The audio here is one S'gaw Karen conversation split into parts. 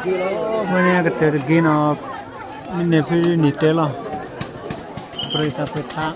ဝဲန့ၣ်ကတၢၢ်တဂ့ၤနီၤ, မ့ၢ်န့ၣ်ဖုန့ၣ်တဲလီၤ, ပြံသးပှဲၤထါ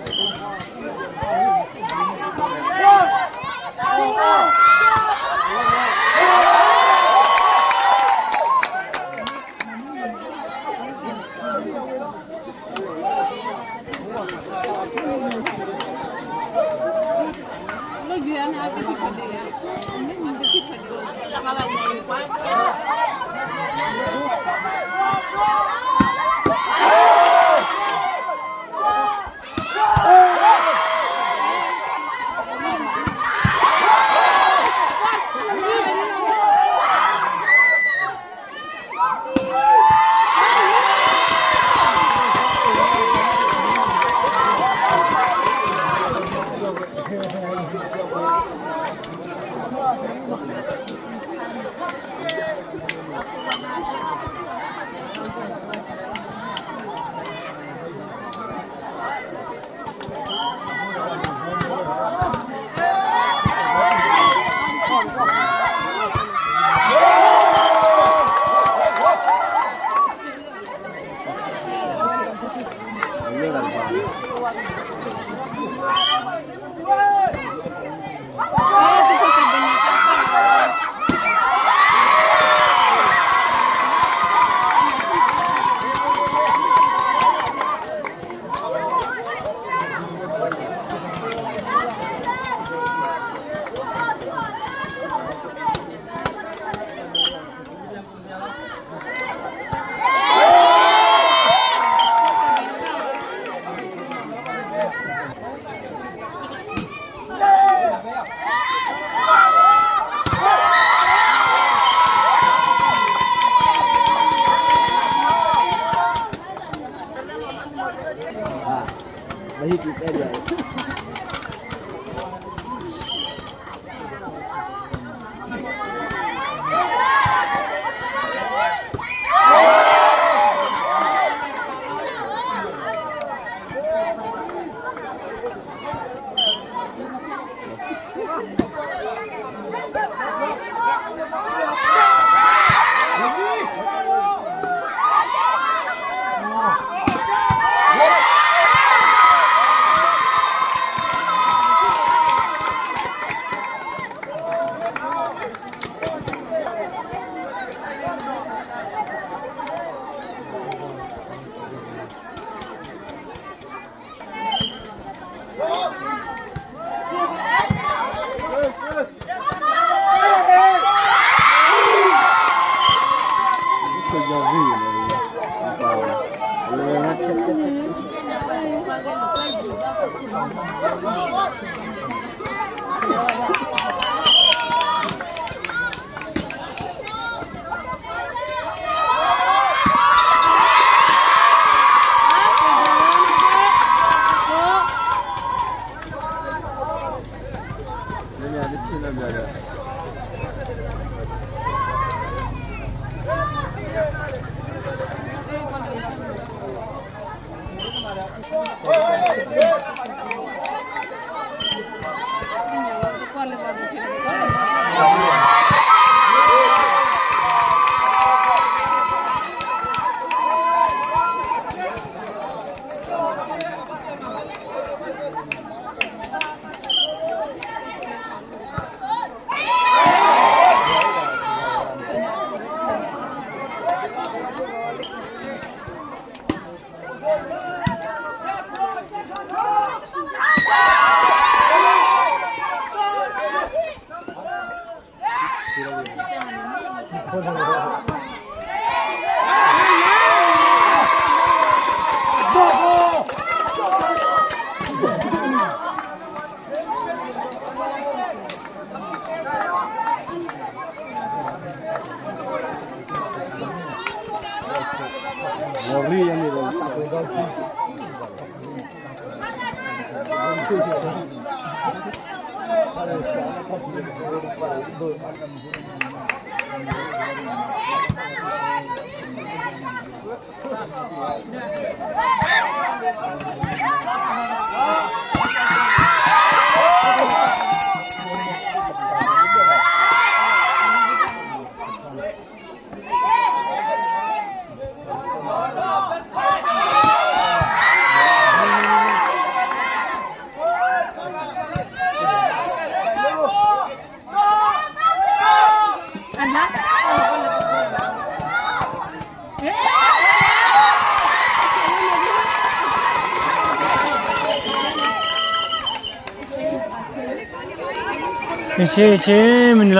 ဆ့ဆ့ မနု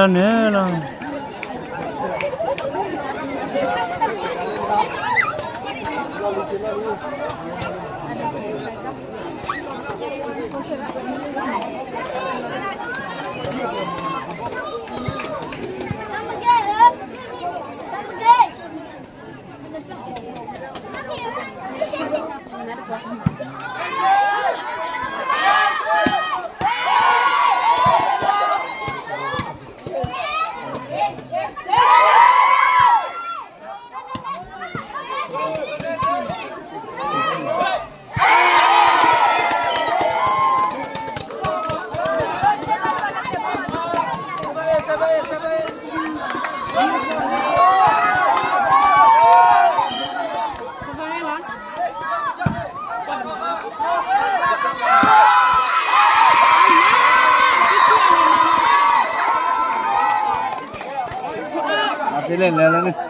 ၤလီၤန့ၣ်လီၤ.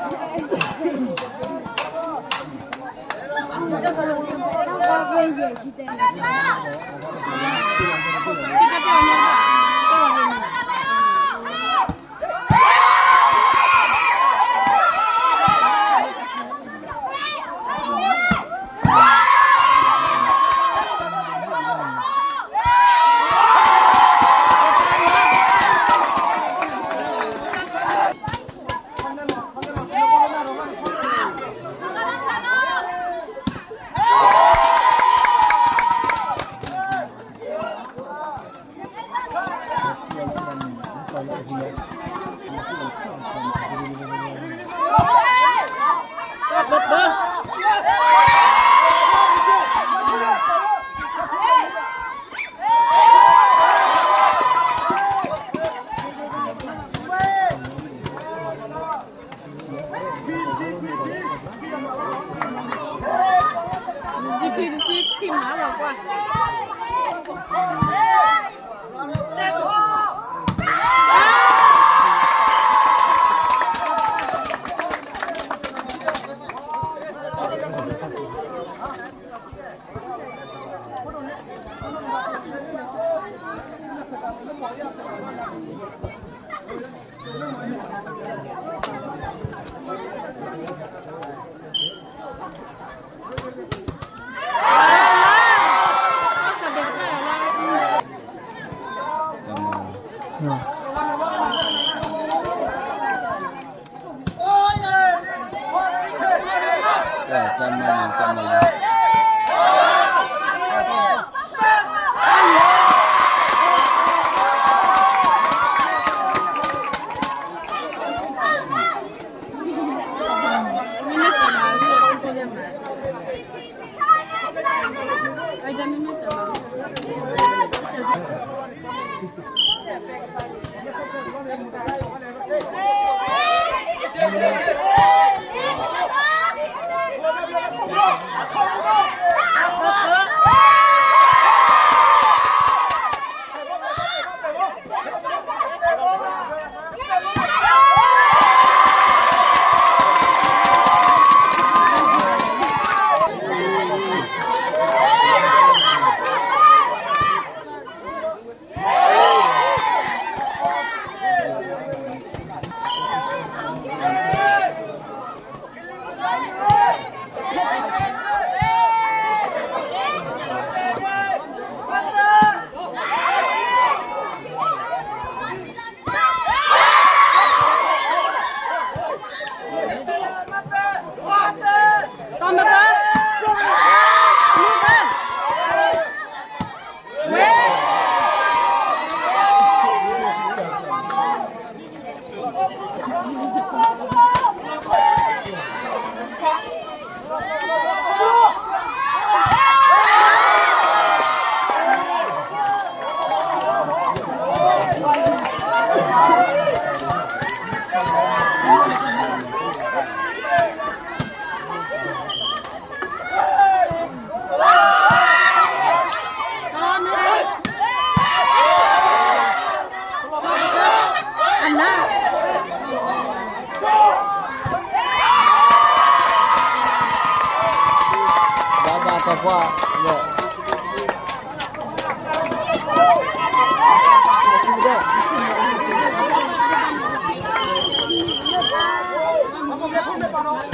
လံလံ က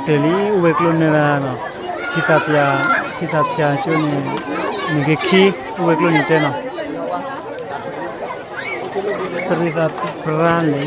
တၢၢ်လံ အိၣ်ဝဲကျိနၢၤလၢနီၤ, ထံသးပျၢ် ထံသးပျၢ်ကၠိန့ၣ် နဂ့ၤခံ အိၣ်ဝဲကျိန့ၣ်တဲနီၤ, ပရံသးပရၢလံ.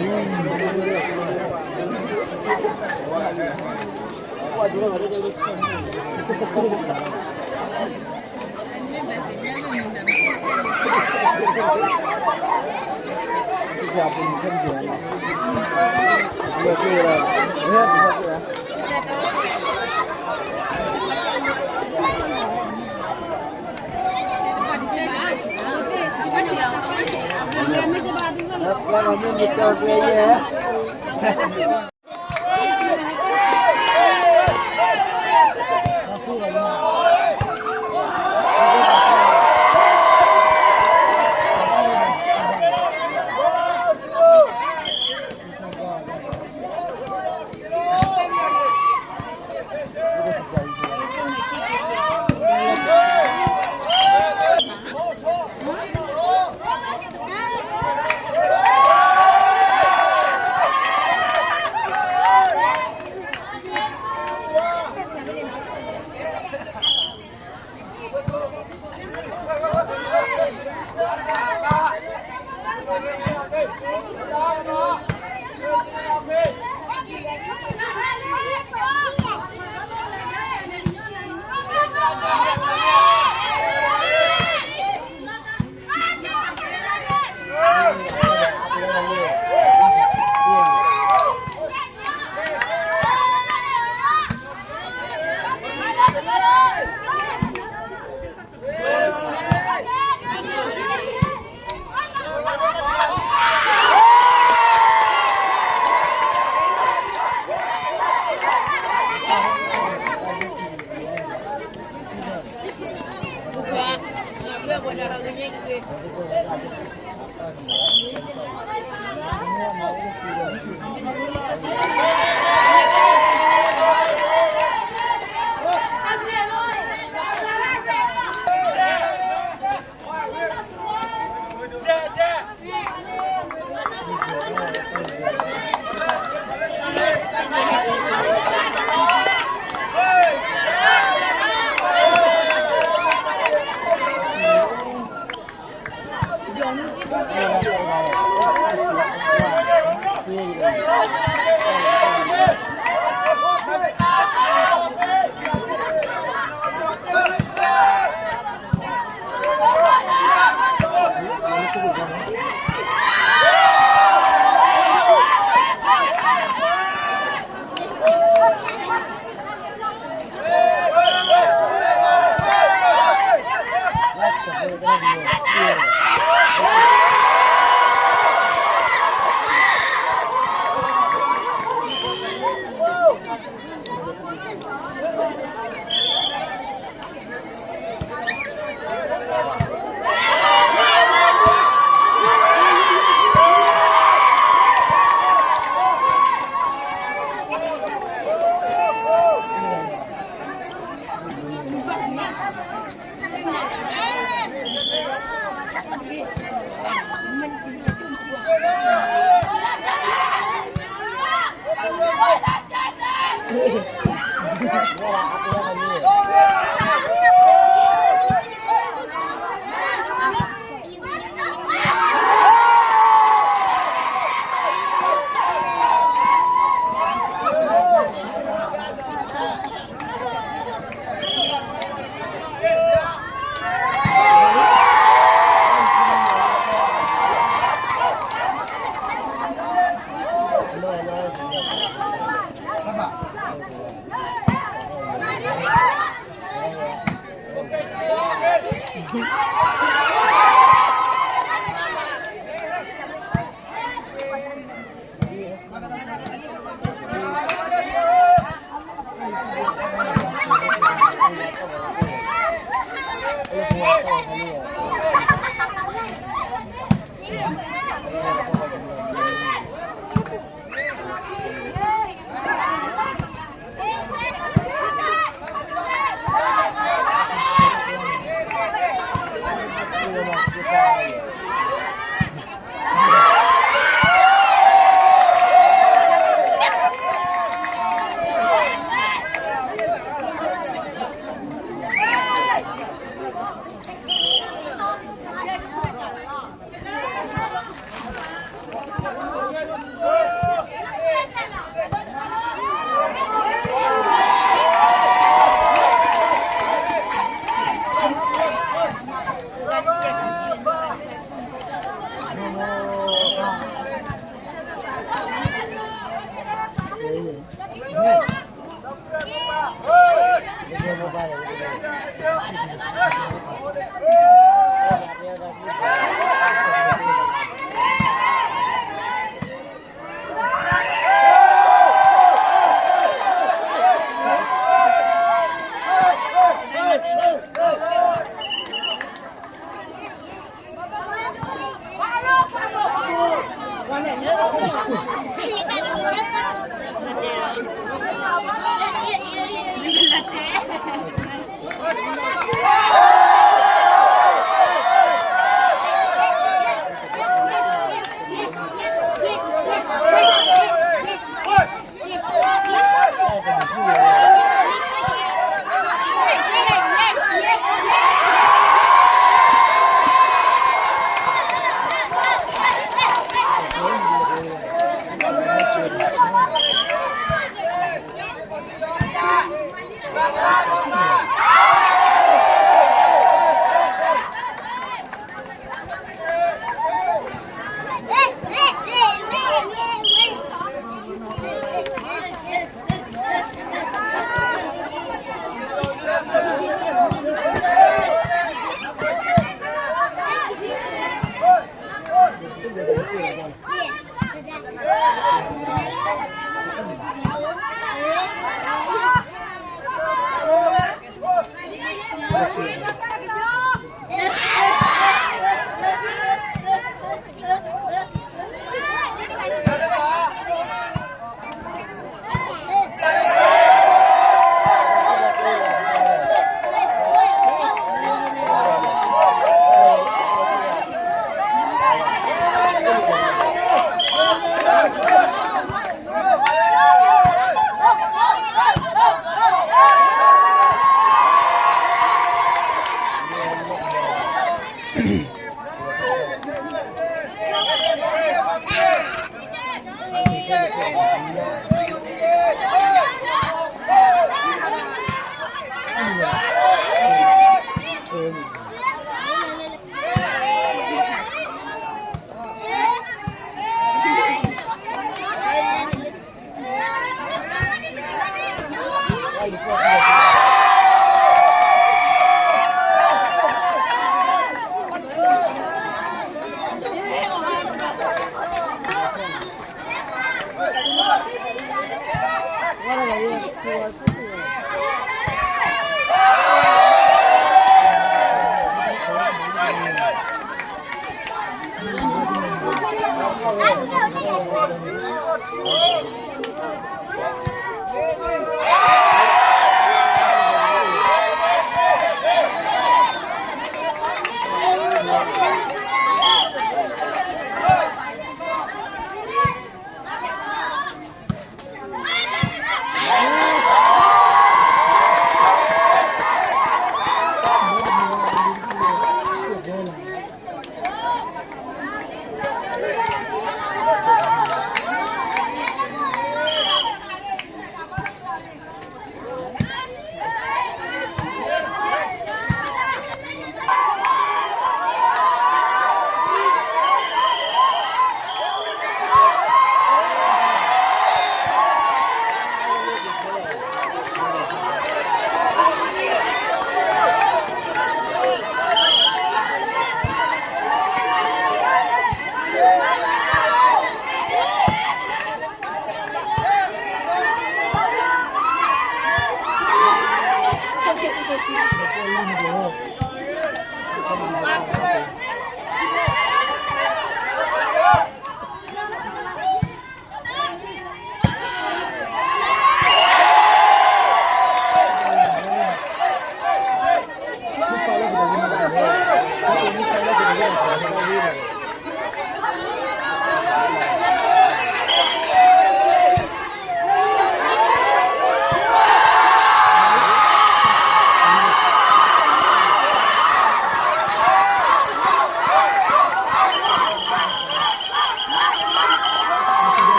ဘၣ်န့ၣ် ပှၤဘျး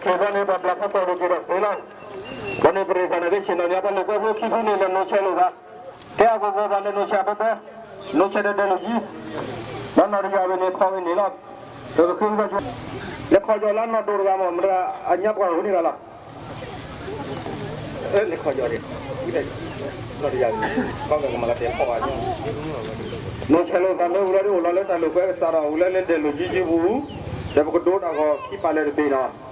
ခီၣ်သီၣ်လိာ်က့ၤဒီးသ့လီၤ. ဘၣ်န့ၣ် ပရ့သးန့ၣ် ကဆ့ၣ်နီၤန့ၣ် ပှၤလိာ်ကွဲဖိခံဖုန့ၣ် လဲၤနိဆဲးလိာ်သး, ကဲအဂီၤဂီၤသးလဲၤနိဆဲးအဘၢဘၢ, နိဆဲးဒီးဒဲးလိာ်ယံၤ, ဒီးနီၢ်တယၢ်ဝဲန့ၣ် ခီဝဲန့ၣ်လီၤ. ပကဃ့ဝံသးစူၤ, လဲၤခီကၠီၤလၢနီၢ်ဒိၣ်တဂၤမး မတၤအညါပှၢ်အိၣ်န့ၣ်ဂၤလီၤ. လဲၤခီကၠီၤဒံး, နီၢ်တယၢ်န့ၣ်, ခီကမၤလၢတဲခီဝဲ, နိဆဲးလိာ်သးမ့ၢ်ဝံၤလီၤဒ်အိၣ်လီၤလၢတၢ်လိာ်ကွဲကစးဒီး ဝံၤလၢလၢဒဲးလိာ်ယံၤယံၤပူၤ, ဒီးပကဒိတၢ်ဂီၤခံပာ်လၢတဘ့ၣ်နီၤ.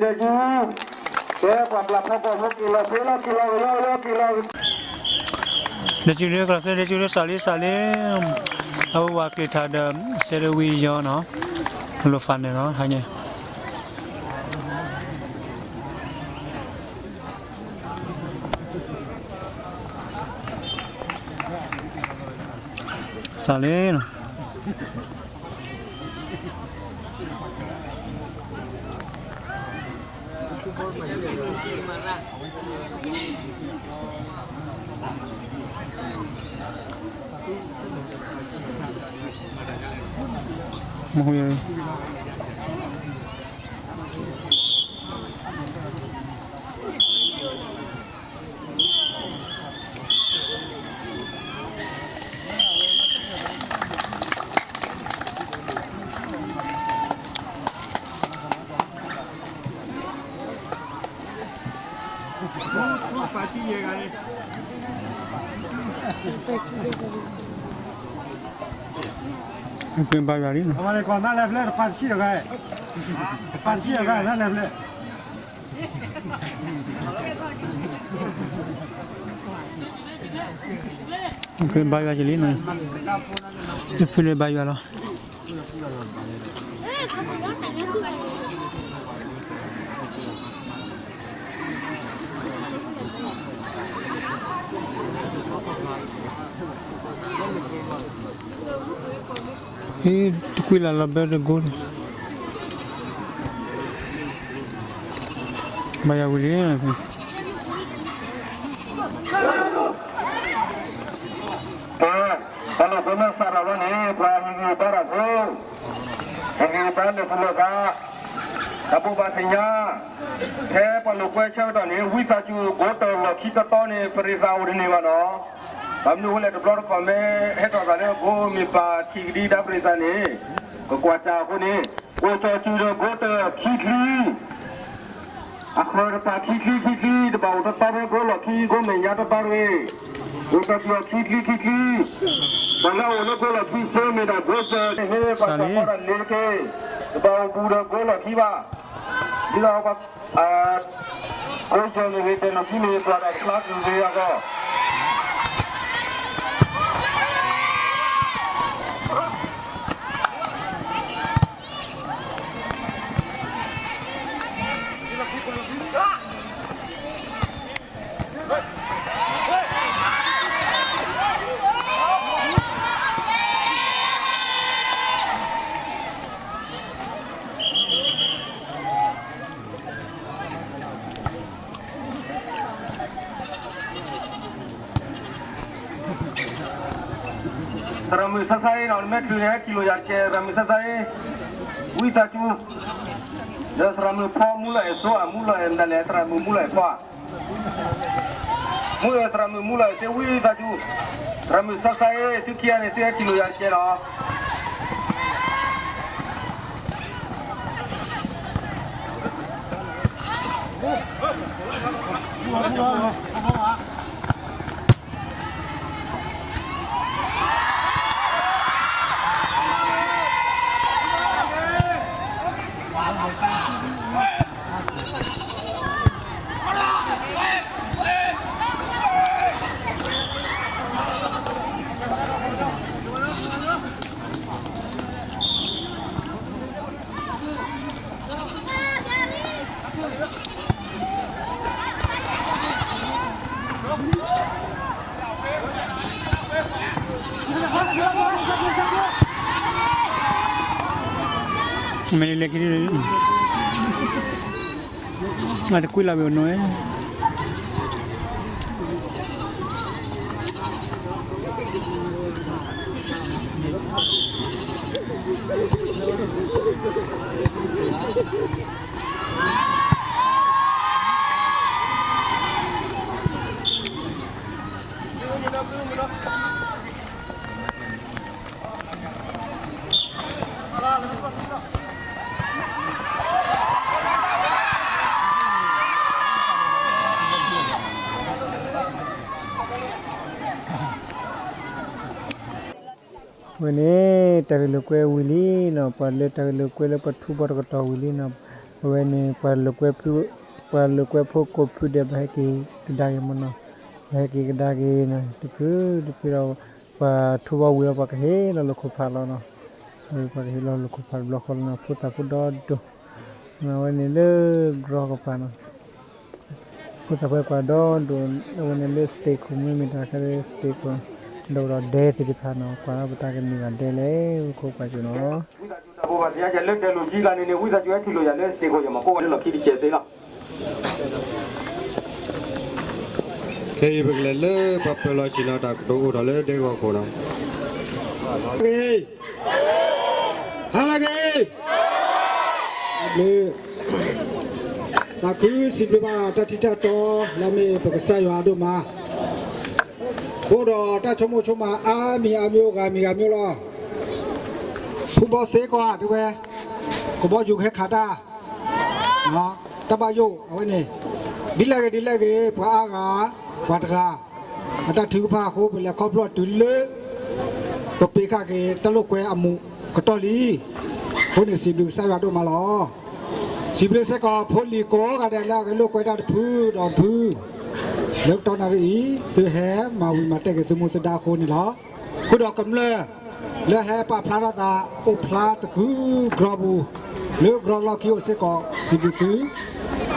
ဒဲကၠူ, ကဲပှၤပျၢ်ဖီကီၢ်ဖိက့ၤလီၤသ့လီၤ က့ၤလီၤကယီကယီက့ၤလီၤ, ဒဲကၠူလၢကလီၤသ့ ဒဲကၠူလၢစးလံစးလံ, အဝဲဝၤကျ့ၤထးဒီး စဲဒဝံယီနီၤ, လိာ်ဖးန့ၣ်နီၤ ဟါညါ စးလံနီၤ မ့ၢ် ပၢ်ယွၤလံ, ပၢ်ယွၤလံ, ပၢ်ယွၤလံ, တဖုလၢပၢ်ယွၤလီၤ. တကွံလၢ်လီၤဘဲတကိးန့ၣ်, ဘၣ်ယၤဝံၤလံ, တၢ်လီၢ်ဖိမ့ၢ်စးထီၣ်လီၤန့ၣ် ပှၤဟ့ၣ်ဂံၢ်ဘါတၢ်ဖိ, ဟ့ၣ်ဂံၢ်ဘါလၢပူၤလၢပသး, တၢ်ဘိးဘၣ်သ့ၣ်ညါ, ဖဲပှၤလိာ်ကွဲဆၢကတီၢ်န့ၣ် ဝံသးစူၤ ဂိတၢၢ်လီၢ်ခံတီတီန့ၣ် ပရ့သးအိၣ်တန့ၢ်ဘၣ်နီၤ, ဘၣ်မနုၤအဃိလဲၣ် တဘျီတခီၣ်မ့ၢ်ဟဲထီၣ်သးလၢအဂိ မ့ၢ်ပာ်ထံၣ်ကဒံဒၣ်ပရ့သးန့ၣ်, ကကွၢ်တၢ်အဃိန့ၣ်, အိၣ်ကၠီၤစုၤဒီးဂိတၢၢ်ခံချံ အဃၢၤတပာ်ခံချံခံချံ တဘၣ်အိၣ်တတီဖဲဂိလီၢ်ခံ ဂိမဲာ်ညါတတီတဂ့ၤ, အိၣ်တၢ်ပျီၢ်ခံချံခံချံ, ပှၤလၢအအိၣ်လၢဂိလီၢ်ခံ စ့မ့ၢ်ဒၣ်ဂိစၢၤ ဟ့ၣ်ပှၤစၢၤဃီတၢ်န့ၣ်တက့ၢ်, တဘၣ်အိၣ်ဘူးဒီးဂိလီၢ်ခံဘၣ်, ဒ်သိး ဂိစၢၤမ့ၢ်ဂ့ၤ တၢ်လီၢ်ခံမ့ၢ်ဂ့ၤ ပှၤတၢ်ဖျါကဂ့ၤအဂီၢ် သရၣ်မုၣ်ဆါဆါအံၤနီၤ နမ့ၢ်ချုးန့ၣ် ဟဲကံၣ်လိာ်ယၤတကဲ သရၣ်မုၣ်ဆါဆါအံၤ, ဝံသးစူၤ, ဒီးသရၣ်မုၣ်ဖီမူလီၤအဲၣ်စိ အမူလီၤအဲၣ်မတၤလဲၣ် သရၣ်မုၣ်မူလီၤအဲၣ်ဖီဧါ, မူလီၤအဲၣ်သရၣ်မုၣ်မူလီၤအဲၣ်စ့ ဝံသးစူၤ, သရၣ်မုၣ်ဆါဆါအံၤ သုခံဂၤန့ၣ် သုဟဲကံၣ်လိာ်ယၤတကဲနီၤ မ့ၢ်လၢလဲၤခံ, အတကွံလၢ်ဝဲနီၤ, ဝဲန့ၣ် တၢ်ဂ့ၢ်လိာ်ကွဲဝံၤလံနီၤ, ပှၤလၢတၢ်ဂ့ၢ်လိာ်ကွဲလၢပှၤထူဘီတကတီၢ်ဝံၤလံနီၤ, အဝဲန့ၣ် ပှၤလိာ်ကွဲဖု ပှၤလိာ်ကွဲဖိကိးဖုဒဲး ပဟဲက့ၤကဒါက့ၤမ့ၢ်နီၤ, ပဟဲက့ၤကဒါက့ၤနီၤ တဖုတဖုဒီး ပှၤထူဘီဝံၤလီၤ ပှၤကဟ့ၣ်လီၤလိာ်ခိၣ်ဖးလီၤနီၤ, ပှၤကဟ့ၣ်လီၤလိာ်ခိၣ်ဖးတဘျီဃီလီၤနီၤ ဖိသၣ်ဖိဒီဒိၣ်, အဝဲန့ၣ်လၢ grao ကပၤနီၤ ဖိသၣ်ဖိကွၢ်ဒီဒိၣ်, အဝဲန့ၣ်လၢ stage ခိၣ် မ့မ့ၢ်တၢ်ခဲလၢ stage ခိၣ် ဒီးဒီးဒဲသ့ၣ်တဖၣ်နီၤ ကွၢ်ပတၢ်ကန့ၢ်ဘၣ်ဒဲလဲၣ် ဝံခိၣ်ကွၢ်စူၤနီၤ. ဝံသးစူၤတၢ်ဘိးဘၣ်သ့ၣ်ညါကဲလၢဒဲလိာ်ကံကျါန့ၣ်န့ၣ် ဝံသးစူၤဟဲထံၣ်လိာ်ယၤလၢ stage ခိၣ် ယမၤကိးဝဲလၢလီၢ်ခံတစဲးသ့လီၤ. ခဲအံၤပကလဲၤလၢပှၤပၢၤလီၢ်ဆ့ၣ်နီၤ တၢ်ကတိၤအိၣ်ထီၣ်လၢဒဲကဝီၤခိၣ်နီၤ. ဟါလၢအဂ့ၤ, ဟါလၢအဂ့ၤ, ဘျုး, သးခုစံးဘျုးဘၣ်တၢ်ထံၣ်တၢ်တီ လၢအမ့ၢ်ပကစၢ်ယွၤအဒိၣ်မး, အိၣ်ဒီးတၢ်ဆိကမိၣ်ဆိကမးအါမံၤအါမံၤ အိၣ်ဂၤမံၤဂၤမံၤလီၤ. ဖုဘီသ့ကီးဧါ တဲဝဲ, ကဘီယူၤကဟဲခးတၢ် တၢ်ဘၣ်ယိၣ်အဝဲန့ၣ်, ဒ်လဲၣ်ဂ့ၤဒ်လဲၣ်ဂ့ၤ ပှၤအါဂၤ ပှၤတဂၤ အတၢ်ထုကဖၣ်အဃိ ပလဲၤခီဖျိတုၤလၢ ပပ့ၤဃာ်က့ၤတၢ်လိာ်ကွဲအမူးကတီၢ်လံ. အဃိန့ၣ် စံးဘျုးကစၢ်ယွၤဒိၣ်မးလီၤ. စံးဘျုးစ့ၢ်ကီးဖိလံၤကိးဂၤဒဲးလၢအဂဲၤလိာ်ကွဲတၢ်တဖုဒီးတဖု လၢကတီၢ်နၣ်ရံၣ်အံၤ သုဟဲမၤဝံၤမၤတဲာ်က့ၤသုမူသဒါအဃိန့ၣ်လီၤ. အဃိဒီးကမျၢၢ် လၢဟဲပာ်ဖျါထီၣ်သး အိၣ်ဖျါသကုၤ grao ပူၤ, လၢ grao လီၢ်ခံအိၣ်စ့ၢ်ကီး စံးဘျုးသု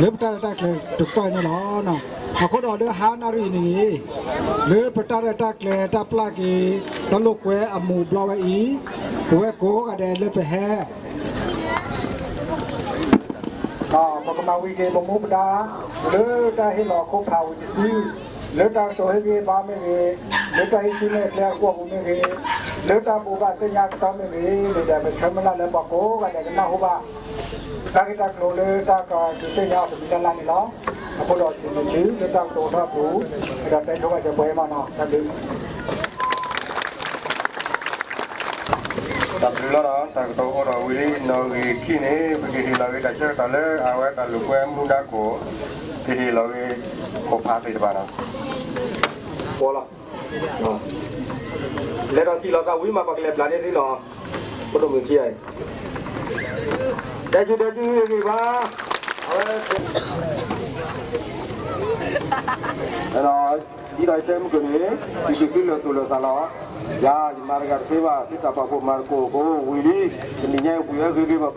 လၢပတၢ်ရဲၣ်တၢ်ကျဲၤတကတီၢ်အံၤန့ၣ်လီၤ. အဃိဒီးလၢဟါနၣ်ရံၣ်အံၤန့ၣ် လၢပတၢ်ရဲၣ်တၢ်ကျဲၤတၢ်ပျၢ်က့ၤ တၢ်လိာ်ကွဲအမူးဘျီဝဲအံၤ ပဝဲကိးဂၤဒဲးလၢပဟဲ ပကမၤဝံၤက့ၤပမူပဒါ လၢတၢ်ဟ့ၣ်လီၤခိၣ်ဖးဝံၤတစု လၢတၢ်ကတိၤဟ့ၣ်ဂံၢ်ဟ့ၣ်ဘါမ့ၢ်ဂ့ၤ, လၢတၢ်ဟ့ၣ်ကူၣ်မဲာ်ကျဲအကွီၢ်ပူၤမ့ၢ်ဂ့ၤ, လၢတၢ်ဘိးဘၣ်သ့ၣ်ညါကတီၢ်မ့ၢ်ဂ့ၤန့ၣ်ဒီး ပဆၢမုၢ်လၢ်လၢပှၤကိးဂၤဒဲးကနၢ်ဟူဘၣ် တၢ်ဂ့ၢ်တၢ်ကျိၤလၢတၢ်ကဒုးသ့ၣ်ညါအီၤကမံၤတၢ်လၢ်န့ၣ်လီၤ. အဃိဒီးစံးဘျုးသုလၢတၢ်ကတိၤထီၣ်အပူၤ ဒီးတဲဆိဘၣ်စၢၤပှဲၤမးနီၤ တၢ်ဘျုး တၢ်ဘျုးလီၤဒီး တၢ်ကတိၤအိၣ်ထီၣ်ဝံၤလံ နီၣ်ဂံၢ်ခံန့ၣ် ပကဟ့ၣ်လီၤက့ၤတၢ်ဆၢကတီၢ်လၢအဝဲတၢ်လိာ်ကွဲမူဒါခိၣ် ကဟ့ၣ်လီၤက့ၤခိၣ်ဖးသ့ၣ်တဖၣ်နီၤ ပီလီၤ လဲၤဒီးစံၣ်လီၤသးဝံၤမး ပှၤကလဲၤဘျးန့ၢ်သုလီၤ ဖိဒိၣ်မုၣ်ခံဂၤအံၤ တဲဆူတဲဆူဂ့ၤဂ့ၤဘၣ် အဝဲ ဒ်သိးယတဲမုၢ်ကန့ၣ် ယကသုလၢာ်သူၣ်လၢာ်သးလီၤ. ယၤ ယမၤတဂၤတသ့ဘၣ် သုတၢ်ပာ်ဖှိၣ်မၤသကိးကိးဝံၤလံ တနံၤညါ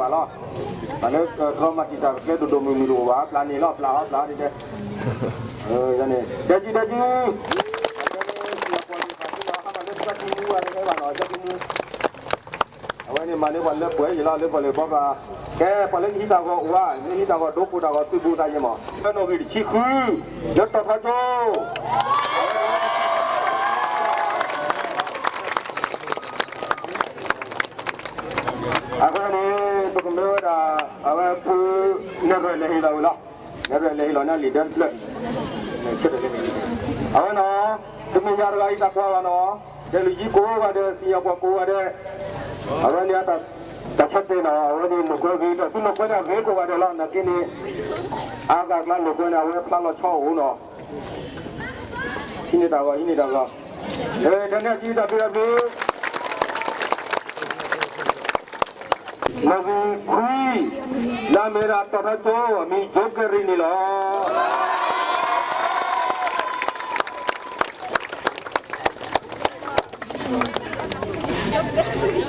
အံၤ ပှၤဟဲဂ့ၤဂ့ၤဘၣ်ဘၣ်လီၤ. မၤလၢတြီမၤတံာ်တာ်တကျဲဒိၣ်ဒိၣ်မုၢ်မုၢ်တအိၣ်ဘၣ် ပျၢ်န့ၣ်လီၤ ပျၢ်ဟီပျၢ်ဟီဒ်တဲ န့ၣ် တဲဆူတဲဆူ ဟါမၢ်လၢပှၤထံမူဝဲတဟဲဘၣ်နီၤ တဲဆူ အဝဲန့ၣ်မၤန့ၢ်ပှၤလၢပှဲၤယံၤလီၤ လၢပှၤလၢဘီဘၣ် ကဲ ပှၤလၢနဟံးတၢ်ဂီၤအိၣ်ဧါ နဟံးတၢ်ဂီၤဒိပိတၢ်ဂီၤသုးဘူးသးယဲၢ်မး လၢနီၣ်ဂံၢ်တဆံဃု လၢတီၤထီကၠိ အဃိန့ၣ် ပကမၢဝဲဒၣ် အဝဲဖု နဲၣ်ရွဲၣ်လဲၤဟ့ၣ်လီၤဝံၤလီၤ နဲၣ်ရွဲၣ်လဲၤဟ့ၣ်လီၤန့ၣ်လံာ်ဒၢတဖျၢၣ် အဝဲနီၤ တမ့ၢ်ယၤတဂၤအံၤတၢ်ကွၢ်ဘၣ်နီၤ တဲလူၤယံကိးဂၤဒဲး စံၣ်ညီၣ်ကွီၢ်ကိးဂၤဒဲး အဝဲန့ၣ် တၢ်ဆၢတဲာ်နီၤ အဝဲန့ၣ်လိာ်ကွဲဂ့ၤ တၢ်သူလိာ်ကွဲန့ၣ်အဂ့ၤကိးဂၤဒဲးလီၤ နာ်က့န့ၣ် အါဂၤကျါလိာ်ကွဲန့ၣ် အဝဲဖျါလီၤဆီအိၣ်နီၤ ဟံးန့ၢ်တၢ်ဂီၤ ဟံးန့ၢ်တၢ်ဂီၤ တၢ်န့ၣ်အစုတၢ်ဘျုးတၢ်ဘျုး နီၣ်ဂံၢ်ခွံ လၢ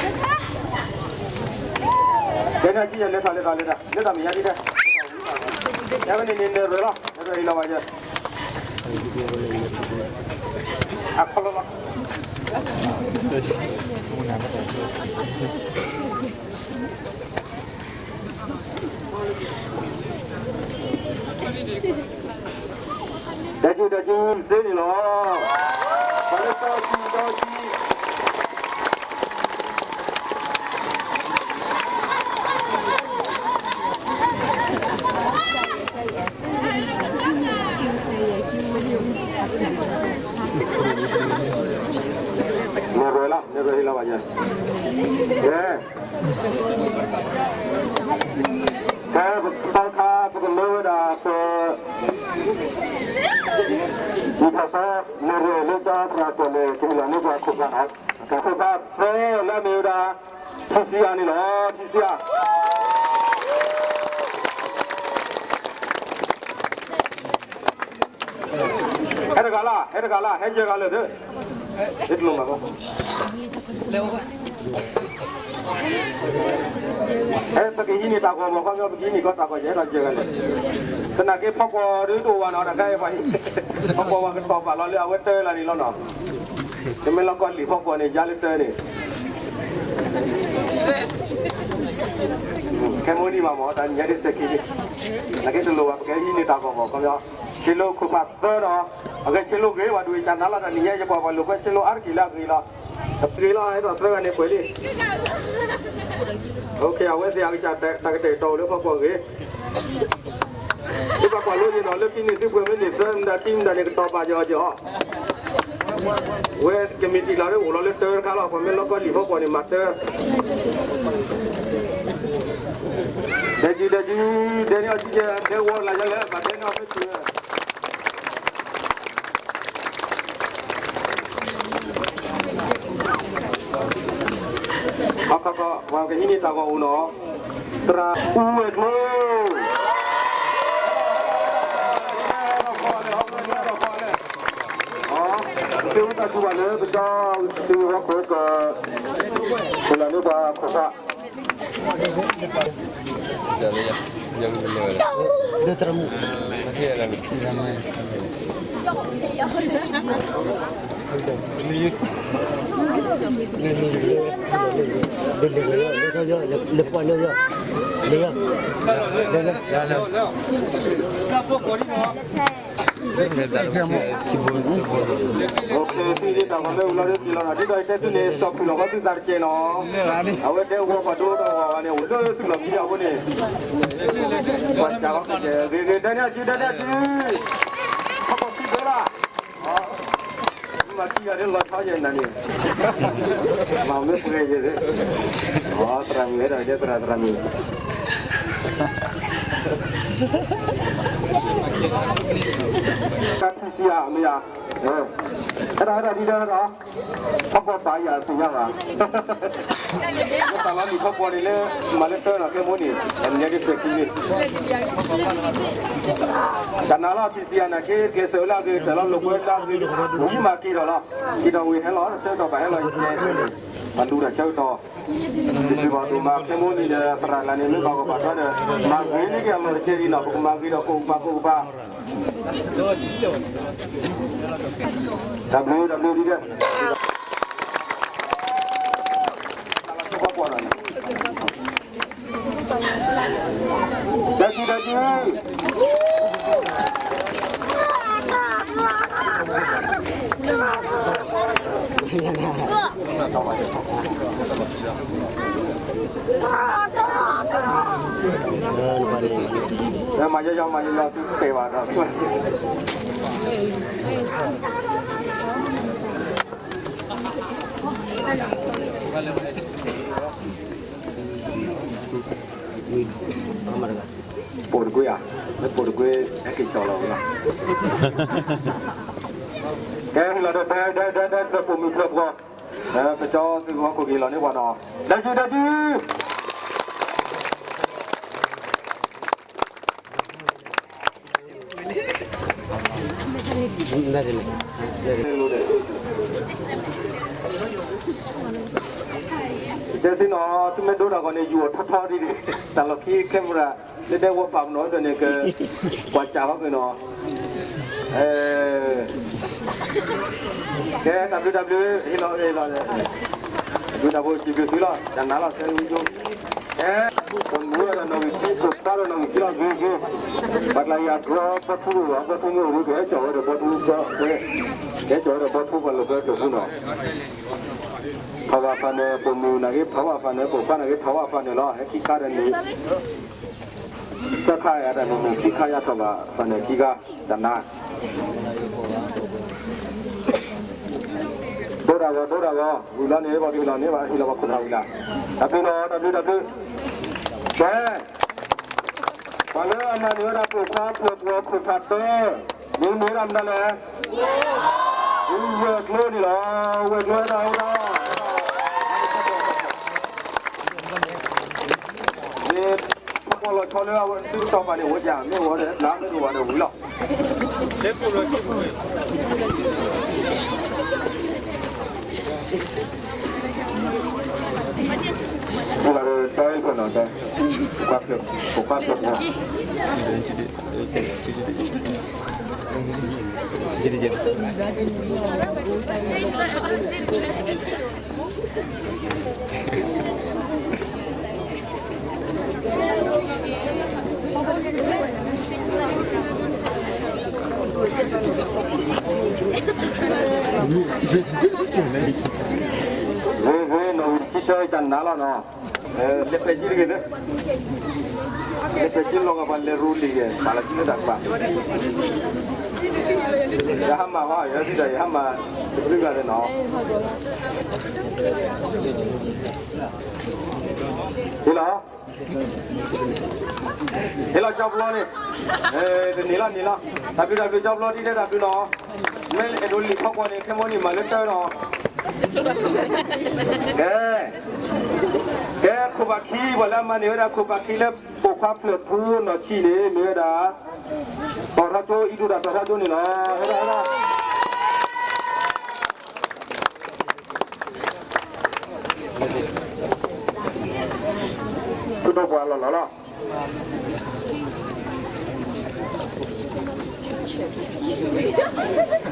အမ့ၢ်ဝဲဒၣ်တီၤထီကၠိ အမံၤကၠိကရံၣ်န့ၣ်လီၤ. ကဲန့ၣ်အစုယလဲၤထီၣ်လဲၤထီၣ်လဲၤထီၣ် လဲၤထီၣ်မ့ၢ်ညါဒ်တဲ အဝဲန့ၣ်န့ၣ် နဲၣ်ရွဲၣ်လီၤ နဲၣ်ရွဲၣ်အံၤလီၤဘၣ်ယဲ အခီလီလီၤ တၢ်ကၠူၣ်တၢ်ကၠူၣ်သ့န့ၣ်လီၤ ပှၤလၢတီဆံတီဆံ နဲၣ်ရွဲၣ်လီၤ နဲၣ်ရွဲၣ်လီၤဘၣ်ယဲ ကဲ ကဲ ပကတီခါ ပကမၢဝဲဒၣ်ပ ပထီၣ်သီ နဲၣ်ရွဲၣ်လၢတၢ်သရၣ်ကီၢ်လဲၣ် ကဟ့ၣ်လီၤန့ၢ်ပှၤခိၣ်ဖးနီၤ ခိၣ်ဖးဖဲလၢအမ့ၢ်ဝဲဒၣ် ထံစံယါန့ၣ်လီၤ ထံစံယါ ဟဲတဂၤလၢ်, ဟဲတဂၤလၢ်, ဟဲယဲၢ်ဂၤလၢာ်သ့, ဟဲတလိၣ်မးဘၣ်. ဟဲ ပကဟံးန့ၢ်တၢ်ဂီၤမီၤ ခီပညီ ပကဟံးန့ၢ်ကီးတၢ်ဂီၤ ယဲၢ်ဂၤလၢာ်. သနာ်က့ဖီကွီၤဒ်တအိၣ်ဘၣ်နီၤ တၢ်ခါအံၤပှၤဟံး, ဖီကွီၤပှၤကတီၤပာ်လီၤလၢအဝဲတၢလၢ်န့ၣ်လီၤနီၤ. တမ့ၢ်လီၤကီၢ်လံာ်ဖီကွီၤန့ၣ် ယါလၢတၢန့ၣ် ခဲမိၣ်နံၤမးမး တၢ်ညါဒ်စဲးခံန့ၣ်, နာ်က့တလိၣ်ဘၣ် ပကဟံးန့ၢ်တၢ်ဂီၤမီၤ ခီပညီ, ဆ့လိခိၣ်ဖးသၢဒီး, အဂဲၤဆ့လိဂ့ၤ ပှၤဒုးကစၢ်နၤလီၤ တၢ်နံၤညါယပှၤပှၤလိာ်ကွဲဆ့လိအါတက့ၢ်လၢအဂ့ၤလီၤ, တဂ့ၤလီၤ အဲၣ်ဒိးသၢဂၤန့ၣ်ပှဲၤလံ. အဝဲသ့ၣ်အကစၢ် တၢ်ကတဲာ်ကတီၤအိၣ်လၢဖီကွီၤဂ့ၤ သုပှၤကွၢ်လိယဲၢ်နီၤ လၢခံန့ၣ်သုပှဲၤမ့ၢ်န့ၢ်သၢမတၤခံမတၤန့ၣ် ကတီၤပာ်ယီၤယီၤ, ဝဲကမံးတံာ်လီၤလၢအိၣ်လီၤလၢတၢတခါလီၤ ပှၤမ့ၢ်လီၤကီၢ်လံာ်ဖီကွီၤန့ၣ် မၤတၢ ဒဲကံဒဲကံ, ဒဲန့ၢ်အီၤကံကဲ ဒဲဝီလၢယလဲၣ် ဘၣ်ဒဲန့ၢ်အီၤမ့ၢ်တုၤ အခီခီ ပှၤကဟံးန့ၢ်တၢ်ဂီၤအိၣ်နီၤ, သရၣ်အူဝဲၢ်ကျိၤ, သုတၢ်တူၢ်ဘၣ်လၢပကီၢ် သုဝဲၢ်ခိၣ်က ကလၢန့ၢ်ပှၤခိၣ်ဖး ဒ်သိးယတဲသုန့ၣ် စီၤဖုၣ်လီၤဘီသုသးတကဲးနီၤ, အဝဲဒဲဝီပှၤဒိတၢ်ဂီၤဂၤန့ၣ် အိၣ်လၢသုလီၢ်ခံအဃိန့ၣ်, ပှၤစးထီၣ်ကဲးဂ့ၤဂ့ၤ ဒဲန့ၢ်အစု ဒဲန့ၢ်အစု, ခီပီၤခံဘိလၢ်, မၤသံယၤဒ်လီၤဆီယဲၢ်နၤန့ၣ်, မၤမ့ၢ်ပှဲၤယဲၢ်သ့, သရၣ်မုၣ်ဟဲဒီးဒဲသရၣ်သရၣ်မုၣ် တၢ်ထံၣ်စံယၤမ့ၢ်ယၤ, အဲၣ်ဒိးအဲၣ်ဒိးဒ်လဲၣ်ဒီး, ထီၣ်ကီၢ်ဘၣ်ယၤသ့ၣ်ညါဘၣ်, တၢ်လီၤလံာ်ထီၣ်ကီၢ်န့ၣ်လၢ မၤလၢတၢဒီးကဲမိၢ်န့ၣ် အနံၤညါဒ်စဲးခံန့ၣ်, တၢ်နါလီၤထံၣ်စံယၤနာ်က့ ကျဲးစၢးလၢအဂ့ၤတၢ်လီၤလိာ်ကွဲလၢအဂ့ၤ, ဝံၤမၤက့ၤဒီးလီၤ, က့ၤဒီးဝံၤဟဲလီၤ တၢ်ဒီးဘၣ်ဟဲလီၤ ယတဲန့ၣ်, မၤလူၤတၢ်ဆၢကတီၢ် ယမ့ၢ်ဘၣ်ဒိၣ်မး ခဲမိၣ်နံၤဒီး သရၣ်လၢန့ၣ် မ့ၢ်ဘၣ်ကဘၣ်ထီဒီး မၤဂ့ၤန့ၢ်က့ၤအလီၢ်တကဲဒ်နီၤ ပကမၤဂ့ၤဒီးကိးကပၤကိးကပၤ, တၢ်ဘျုးတၢ်ဘျုးဒ်လဲၣ်, တၢ်ဘျုးတၢ်ဘျုး မၤယီၤယီၤ မၤယီၤယီၤ သုတဲဘၣ်ဒီး ပိာ်တကွ့ဧါ, လၢပိာ်တကွ့ ဟဲက့ၤကၠီလီၤဝဲလီၤ, ကဲလီၤဒီး ဒဲဒဲဒဲဒဲ ပိာ်မုၣ်ဖျၢၣ်ပှီၤ, ပကၠီသုဂီၢ်ခိၣ်က့ၤလီၤန့ၢ်ပှၤနီၤ, ဒဲဒုဒဲဒု တဲသ့နီၤ သုမ့ၢ်ဒိတၢ်ဂီၤန့ၣ် ယူၤအီၤထီထီဒ်န့ၣ် တၢ်လီၢ်ခံ camera လၢဒဲဝီပာ်ပနီၣ်ဒီးန့ၣ် ကကွၢ်စးထီၣ်က့ၤနီၤ, ကဲ တၢ်ဘျုးတၢ်ဘျုး ဟ့ၣ်လီၤဟ့ၣ်လီၤ, တၢ်ဘျုးတၢ်ဘျုး စံးဘျုးသုလီၤ တၢ်နၤလီၤ ဆဲးဝံကၠိ, ကဲ ပိာ်မုၣ်ဝဲဒၣ်နီၣ်ဂံၢ်ခံ ပိာ်ခွါဒီးနီၣ်ဂံၢ်ခံလီၤ ဂ့ၤဂ့ၤ, ပှၤကျါယၤတြီဘီထူအိၣ်လီၤ ဘီထူမ့ၢ်အိၣ်ဒီး ကဟဲကၠီၣ်ဝဲဒီးဘီထူကၠီၣ်, ကဟဲကၠီၣ်ဝဲဒီးဘီထူပှၤလိာ်ကွဲကျိာ်ဖိနီၤ, ထီၣ်ဘၣ်ဖးနၢၤ ပိာ်မုၣ်နာ်က့ထီၣ်ဘၣ်ဖးနၢၤ ပိာ်ခွါနာ်က့ထီၣ်ဘၣ်ဖးနၢၤလီၤ ဟဲခံခါဒီးန့ၣ် သၢခါယၤတၢ်န့ၣ်န့ၣ် ခံခါယၤထီၣ်ဘၣ်ဖးနၢၤခံခါ တၢ်နါ ဒိတၢ်ဂီၤ ဒိတၢ်ဂီၤ ဝံၤလီၤန့ၣ် ပှၤကဟ့ၣ်လီၤန့ၢ်ဘၣ် ဟ့ၣ်လီၤပှၤခိၣ်ဖးဝံၤလီၤ, တၢ်ဘျုးလီၤ တၢ်ဘျုး တၢ်ဘျုး, ကဲ, ပှၤလၢအမၤန့ၢ်ဝဲဒၣ်ပိာ်ခွါဖျၢၣ်ပှီၤခိၣ်ဖးသၢ, မ့ၢ်မ့ၢ်ဝဲဒၣ်မတၤလဲၣ်, ဝဲၢ်ကျိန့ၣ်လီၤ, ဝဲၢ်ကျိဝဲဒၣ်ဝဲဒၣ် မ့ၢ်ဖီကွီၤလီၤဆီလၢအဝဲသုကတီၤပာ်န့ၣ် ဝဲဒၣ် မ့ၢ်ဝဲဒၣ် နမ့ၢ်ဒိၣ်ဘၣ်ဒီးဝံၤလီၤ. ဂ့ၤဂ့ၤ နီၣ်ဝံၤတဆံဆၢတၢ်နါလီၤနီၤ, လဲၤပဲာ်ကံတဂ့ၤလၢ, လဲၤပဲာ်ကံလီၤဂာ်ပှၤလဲၤရူလံၤဂ့ၤ ပာ်လီၤကံလၢတၢ်ကပၤ, ယဟါမၢ်ဘၣ် ယဟါမၢ်, တဘျုးဂၤလၢနီၤ, ဟ့ၣ်လီၤ ဟ့ၣ်လီၤကၠီဘျီန့ၣ်, တန့ၢ်လီၤန့ၢ်လီၤ, တၢ်ဘျုးတၢ်ဘျုးကၠီဘျီဒ်တဲတၢ်ဘျုးနီၤ, မ့ၢ်အဲၣ်ဒိးလံာ်ဖီကွီၢ်န့ၣ် ခဲမိၣ်န့ၣ်မၤလၢတၢ်နီၤ, ကဲ, ကဲခိၣ်ဘၣ်ခံ ပှၤလၢအမၤန့ၢ်ဝဲဒၣ်ခိၣ်ဘၣ်ခံလၢပိာ်ခွါဖျၢၣ်ထူနီၢ်ဆံးန့ၣ် မ့ၢ်ဝဲဒၣ် တီၤထီကၠိ အံၣ်ဒူၣ်တၢ်တီၤထီကၠိန့ၣ်လီၤ, ဟဲဒၣ်ဟဲဒၣ် ဆူဒိၣ်ပှၤလီၤလီၤလီၤ, ဒဲကဒဲကဒဲန့ၣ် တီၤထီက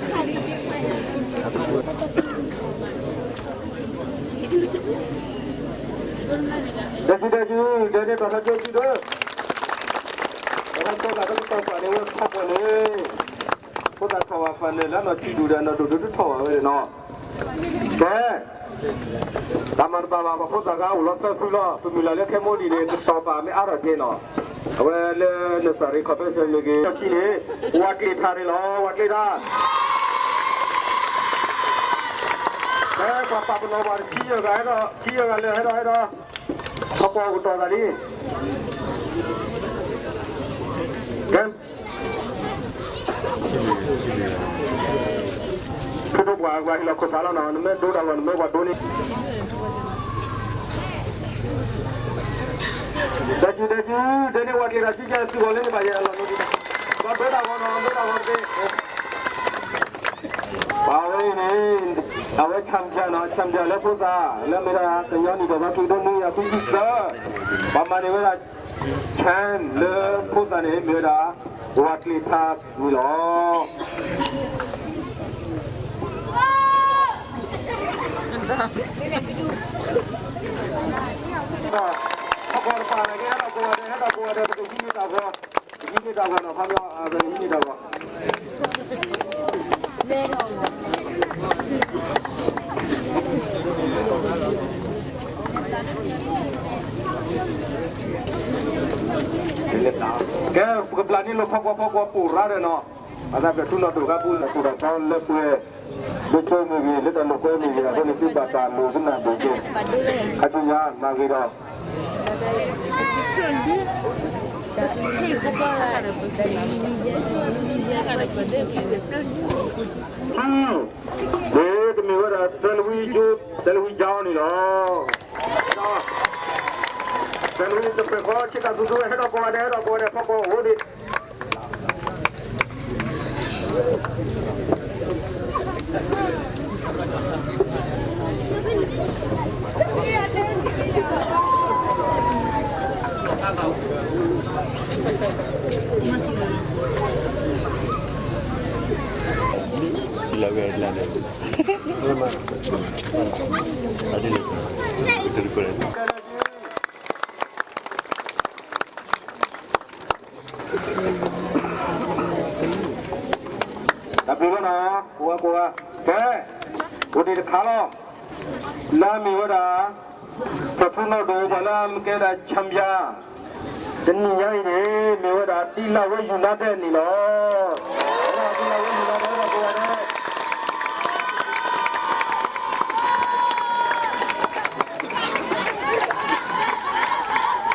ၠိကဒဲ, တီၤထီကၠိတၢ်တီၤပာ်န့ၢ်ဝဲထီၣ်ပှၤန့ၣ်, ဖိသၣ်ထီၣ်ဘၣ်ဖးလဲၢ်လၢနီၢ်ဆံးဒူၣ်ဒီးနီၢ်ဒိၣ်ဒိၣ်ဒုးထီၣ်ဘၣ်ဝဲန့ၣ်နီၤ, ကဲ တၢ်မၤတဘၣ်ဘၣ် ပှၤဖိသၣ်ဂၤအိၣ်လီၤသၢဖုလီၤ, ပမုၢ်လၢ်လၢခဲမိၣ်ဒံးန့ၣ် တတီၤပာ်မ့ၢ်အါထီၣ်က့ၤနီၤ, အဝဲလၢနစၢ်ရ့ခီၣ်ဖဲစၢၤမ့ၢ်ဂ့ၤ ထီၣ်ဆံးန့ၣ် ဝၤကျ့ၤထးန့ၣ်လီၤ, ဝၤကျ့ၤထး, ကဲ ပှၤပာ်ပနီၣ်ဘၣ်တဆံယဲၢ်ဂၤဟဲဒီး ဆံယဲၢ်ဂၤလၢဟဲဒီးဟဲဒီး, ထီၣ်ပှၤအိၣ်ကတီၢ်သးလံ, ကဲ ဖုဒိၣ်ပှၤ ပှၤဟ့ၣ်လီၤခိၣ်သးလီၤနီၤ, နမ့ၢ်ဒိတၢ်ဂီၤ နမ့ၢ်ပှၤဒိန့ၣ်, ဒဲကဒဲကဒဲန့ၣ် ဝၤကျ့ၤထးဆံယဲၢ်ဂၤ သုဂီၤလၢန့ၣ်ဘၣ်ယဲၢ်လီၤ, ပှၤဒိတၢ်ဂီၤနီၤ ဒိတၢ်ဂီၤတက့ၢ်, ပှၤဝဲအံၤန့ၣ် အဝဲ champion နီၤ, champion လၢဖိသၣ် လၢမ့ၢ်ဒၣ်ကညီနံၣ်ဒီးဘၣ်ခံကထိနွံကယၤခွံဆံသၢ, ပှၤမၤန့ၢ်ဝဲဒၣ် champ လၢဖိသၣ်န့ၣ် မ့ၢ်ဝဲဒၣ် ဝၤကျ့ၤထးန့ၣ်လီၤ. ဟဲဒီးကိးဂၤဒဲး ဟဲဒီးကိးဂၤဒဲး ပကဟံးန့ၢ်တၢ်ဂီၤ, ပကဟံးန့ၢ်တၢ်ဂီၤနီၤ, ခီပညီ ပကဟံးန့ၢ်တၢ်ဂီၤ ကဲ ပကဘျးန့ၢ်လၢဖီကွီဖီကွီပိာ်ရၣ်ဒီးနီၤ, အသးပျဲၢ်ထူနီၢ်ဒိၣ်ဂၤပူၤ လၢပူၤဒီးဖီလၢပှဲၤ, လၢကၠိမ့ၢ်ဂ့ၤ လၢတၢ်လိာ်ကွဲမ့ၢ်ဂ့ၤ အဃိန့ၣ် သုဘၣ်တၢ်လိာ်သုနၢ်ဒိၣ်က့ၤ, ခါဆူညါမၤဂ့ၤဒီး ဒ်တမ့ၢ်ဝဲဒၣ် သဲလဝံကၠိ သဲလဝံကၠိန့ၣ်လီၤ. သဲလဝံတပၢၢ်ဃီ ဆ့ကၤသူသူဝဲ ဟဲဒီးကိးဂၤဒဲး ဟဲဒီးကိးဂၤဒဲး ဖီကွီအိၣ်ဒံး လၢဝဲလၢန့ၣ် အဒိန့ၣ် တၢ်ဘျုးလီၤနီၤ ကိးဂၤကိးဂၤ ကဲ အိၣ်ဒံးတခါလီၤ လၢမ့ၢ်ဝဲဒၣ် ပှၤထူနီၢ်ဒိၣ် ပှၤလၢအမ့ၢ်ကဲဒၣ် champion တနံၤညါအံၤန့ၣ် မ့ၢ်ဝဲဒၣ် တံလၢဝဲ United န့ၣ်လီၤ. တံလၢဝဲ United ဒီးကိးဂၤဒဲး ဟဲဒီး ဟဲဒီး ဟဲဒီး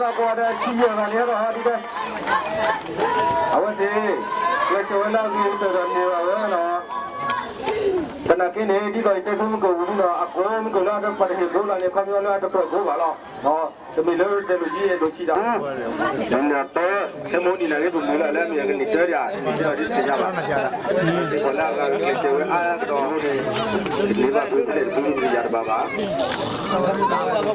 ကိးဂၤဒဲး ခံယဲၢ်ဂၤန့ၣ် ဟဲဒီး ဟဲဒ်လဲၣ် အဝဲသ့ၣ် ဝဲကၠီဝဲလၢအဂ့ၤကတၢၢ်ဒီးန့ၢ်ဘၣ်ဝဲနီၤ သနာ်က့န့ၣ် ဒ်သိးယတဲဆူမုၢ်ကဝံၤဒ်ဒီး အကိးမုၢ်ကလၢအတပာ်တဟ့ၣ်ဘိလီၤန့ၣ် ခီပညီလၢအတပာ်ဘိဘၣ်လီၤ. တမ့ၢ်လၢတဲလိာ်ကံအဲၣ်ဒိးဆံးတၢ် နတဲ ခဲမိၣ်နံၤနာ်က့ ပမုၢ်လၢ်လၢအမ့ၢ်အကန့ၢ်တၢ်ဒၣ် ဒ်သိးဒ်တသ့ၣ်ညါဘၣ်. စ့ၢ်ကီးလၢအဂၤကကျဲးစၢးဝဲအါကဒီးအဃိန့ၣ် တန့ၢ်ဘၣ်ဖုကလဲၣ်တဖုကယၤတဘၣ်ဘၣ်. ဝံၤဧါ, ဝံၤဧါ, မ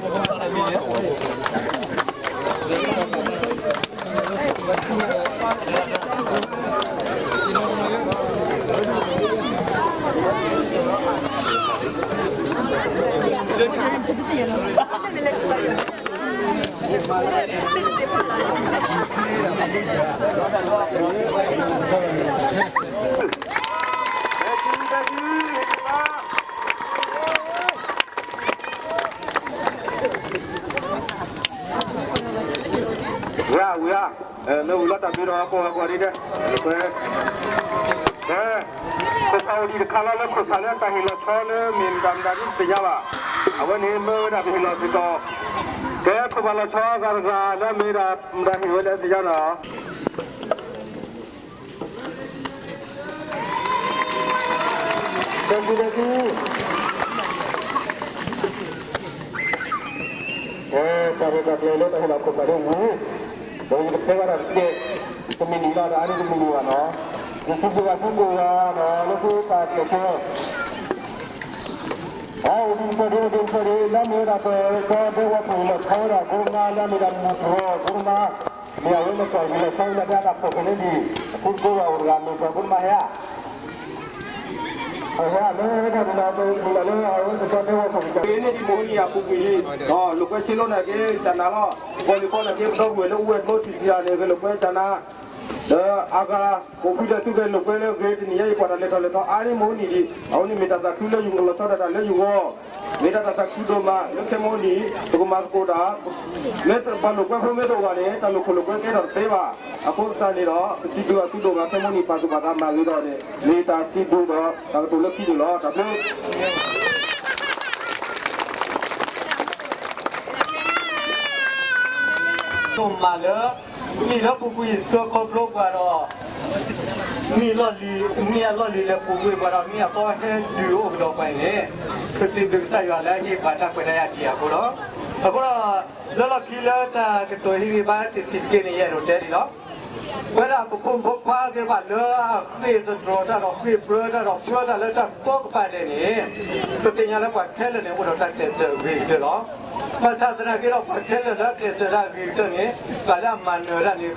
့ၢ်ဝံၤလီၤတၢ်ဘျုးဒီး ကိးဂၤကိးဂၤဒ်တဲ, လၢခွဲ, ခိၣ်ဖးအိၣ်ဒံးတခါလီၤလၢခိၣ်ဖးလၢတၢ်ဟ့ၣ်လီၤဆီလၢမ့ၢ်မတၤမတၤဒ်တသ့ၣ်ညါဘၣ်. အဝဲန့ၣ်မ့ၢ်ဝဲဒၣ်ပဟ့ၣ်လီၤစ့ၢ်ကီး, ကဲခိၣ်ဖးလီၤဆီအဂၤတဂၤလၢမ့ၢ်ဒၣ်မတၤဟ့ၣ်ဝဲလၢသ့ၣ်ညါနီၤ. တၢ်ဘျုးတၢ်ဘျုး, တၢ်ရဲၣ်တၢ်ကျဲၤလၢတၢ်ဟ့ၣ်လီၤခိၣ်ဖးဒိၣ်မူ, ဒီးယကတဲဘၣ်တၢ်တကဲး, တမံၤနံၤလီၤဒီးအါန့ၢ်တမံၤနံၤဘၣ်နီၤ, ယစံးဘျုးဘၣ်သုကိးဂၤနီၤ လၢသုတၢ်ကျဲးစၢး အအိၣ်ဒံးကတၢၢ်ဒံး အိၣ်ဒံးကတၢၢ်ဒံး လၢမ့ၢ်ဝဲဒၣ်ပကီၢ်ဒဲဝီခိၣ်လီၤဆီဝဲဒၣ် ကိမါ လၢအမ့ၢ်ဒၣ်မူတြီၢ် ကိမါ, မ့ၢ်အဝဲလၢကီၢ်ဒံးလီၤဆီဝဲဒၣ်ဒၣ်တၢ်ဖီၣ်ဖီၣ်န့ၣ်ဒံး အဃိကိးဂၤအိၣ်တဂၤ မ့ၢ်ပှၤကိမါဟဲဧါ, ဟဲဧါ လၢဝဲဒၣ်ဒ်လီၤ ပမုၢ်လၢ်လၢအဝဲကီၢ်ဒဲဝီခိၣ်ကစၢ် ပ့ၤန့ၢ်ဒံးမုၢ်နံၤအပူၤကွံာ်လံ, ဒီးလိာ်ကွဲဆ့လိနာ်က့ ကနၤလီၤ, ပှၤလံၤဖီနာ်က့ ပဒီပုၢ်ဝဲၢ်လၢအိၣ်ဝဲကျိထံၣ်တယၤန့ၣ် ဂဲၤလိာ်ကွဲကနၤ ဒီးအဂၤ ပူၤဖုဒီးသုဂဲၤလိာ်ကွဲလၢဂ့ၤတနံၤညါအံၤ ပှၤတၢ်လဲၤထီၣ်လဲၤထီအါန့ၢ်မုၢ်နံၤဒံး, အဝဲန့ၣ်မ့ၢ်တၢ်သးခုလၢယဂီၢ်လီၤဆီဒၣ်တၢ်လၢယဂီၢ်, မ့ၢ်တၢ်သးခုဒိၣ်မး လၢခဲမိၢ်နံၤ ပကမၤသကိးတၢ်, မ့ၢ်ပှၤလိာ်ကွဲဖိမ့ၢ်တအိၣ်ဘၣ်န့ၣ် တၢ်လိာ်ခိၣ်လိာ်ကွဲကဲထီၣ်တသ့ဘၣ်, အဃိသတးန့ၣ်ဒီး ပစံးဘျုးအသုဒိၣ်မး ခဲမိၢ်နံၤပာ်သူၣ်ပာ်သးမၤဂ့ၤဒီးန့ၣ် မ့ၢ်တၢ်စံးဘျုးဒီး တၢ်ကတိၤလၢခံန့ၣ်လီၤ တၢ်ဘျုး ဒိၣ်မးလၢ နံၣ်လၢပူၤကွံာ်ဆှၢခီဖျိပှၤဒီး နံၣ်လီၢ်လံၤ နံၣ်အလီၢ်လံၤလဲၤပူၤကွံာ်ပှၤဒီး နံၣ်အသီဟဲတုၤအိၣ်ကဒီးပှၤန့ၣ် ပစံးဘျုးကစၢ်ယွၤလၢအဟ့ၣ်ပှၤတၢ်ခွဲးတၢ်ယာ်ဒံးအဃိလီၤ. အဃိဒီး လၢလီၢ်ခံလၢတၢ်ကတိၤဟ့ၣ်ဂံၢ်ဘါတဆံးတက့ၢ်န့ၣ် ယအဲၣ်ဒိးတဲဒ်လီၤ. ပဝဲဒၣ်ပဖိမုၣ်ဖိခွါသ့ၣ်တဖၣ်လၢအဃ့ၢ်သတြီၤတၢ်ဒီးဃ့ၢ်ပြၢတၢ်ဒီးပြၢတၢ်လၢတၢ်ကိးကပၤဒဲးန့ၣ် ပသ့ၣ်ညါလၢပှၤခဲလၢာ်န့ၣ် အိၣ်ဒီးတၢ်ကျဲးစၢးဂ့ၤကတၢၢ်လီၤ. ဘၣ်ဆၣ်သနာ်က့ဒီးပှၤခဲလၢာ်လၢကျဲးစၢးတၢ်ဂ့ၤကတၢၢ်န့ၣ် ပှၤလၢအမၤနၢၤတၢ်န့ၣ်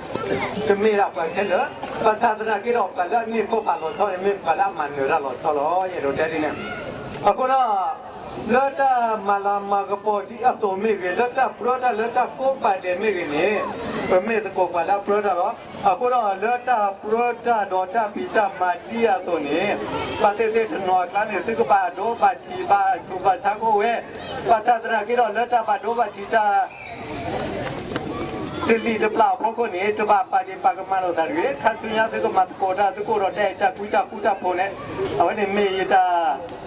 တမ့ၢ်ဒၣ်ပှၤခဲလၢာ်, ဘၣ်ဆၣ်သနာ်က့ဒီးပှၤလၢအန့ၢ်ခိၣ်ဖးလီၤဆီန့ၣ် မ့ၢ်ပှၤလၢအမၤနၢၤတၢ်လီၤဆီလီၤ. ယအဲၣ်ဒိးတဲဒ်န့ၣ် အဃိဒီး လၢတၢ်မၤလၤမၤကပီၤဒ်အသိးမ့ၢ်ဂ့ၤ, လၢတၢ်ပြၢတၢ်လၢတၢ်ကိးကပၤဒဲးမ့ၢ်ဂ့ၤန့ၣ် ပမ့ၢ်သကိးပှၤလၢအပြၢတၢ်လီၤ. အဃိဒီးလၢတၢ်ပြၢတၢ်ဒီးတၢ်ဖံးတၢ်မၤဒ်အသိးန့ၣ် ဘၣ်သ့ၣ်သ့ၣ်တနီၤအကျါန့ၣ် သုကဘၣ်ဒိဘၣ်ထံးဘၣ်ဆူးဘၣ်ဆါကအိၣ်ဝဲ, ဘၣ်ဆၣ်သနာ်က့ဒီးလၢတၢ်ဘၣ်ဒိဘၣ်ထံးတၢ် တလံၤတပျၢ်အဖီခိၣ်န့ၣ် တဘၣ်ပာ်ဒ့ၣ်ပာ်ကမၣ်လိာ်သးတဂ့ၤ. ခါဆူညါသုကမၤသကိးတၢ် သုကအိၣ်ဒီးတၢ်အဲၣ်တၢ်ကွံတၢ်ဃူတၢ်ဖိးန့ၣ် အဝဲန့ၣ်မ့ၢ်ယတၢ်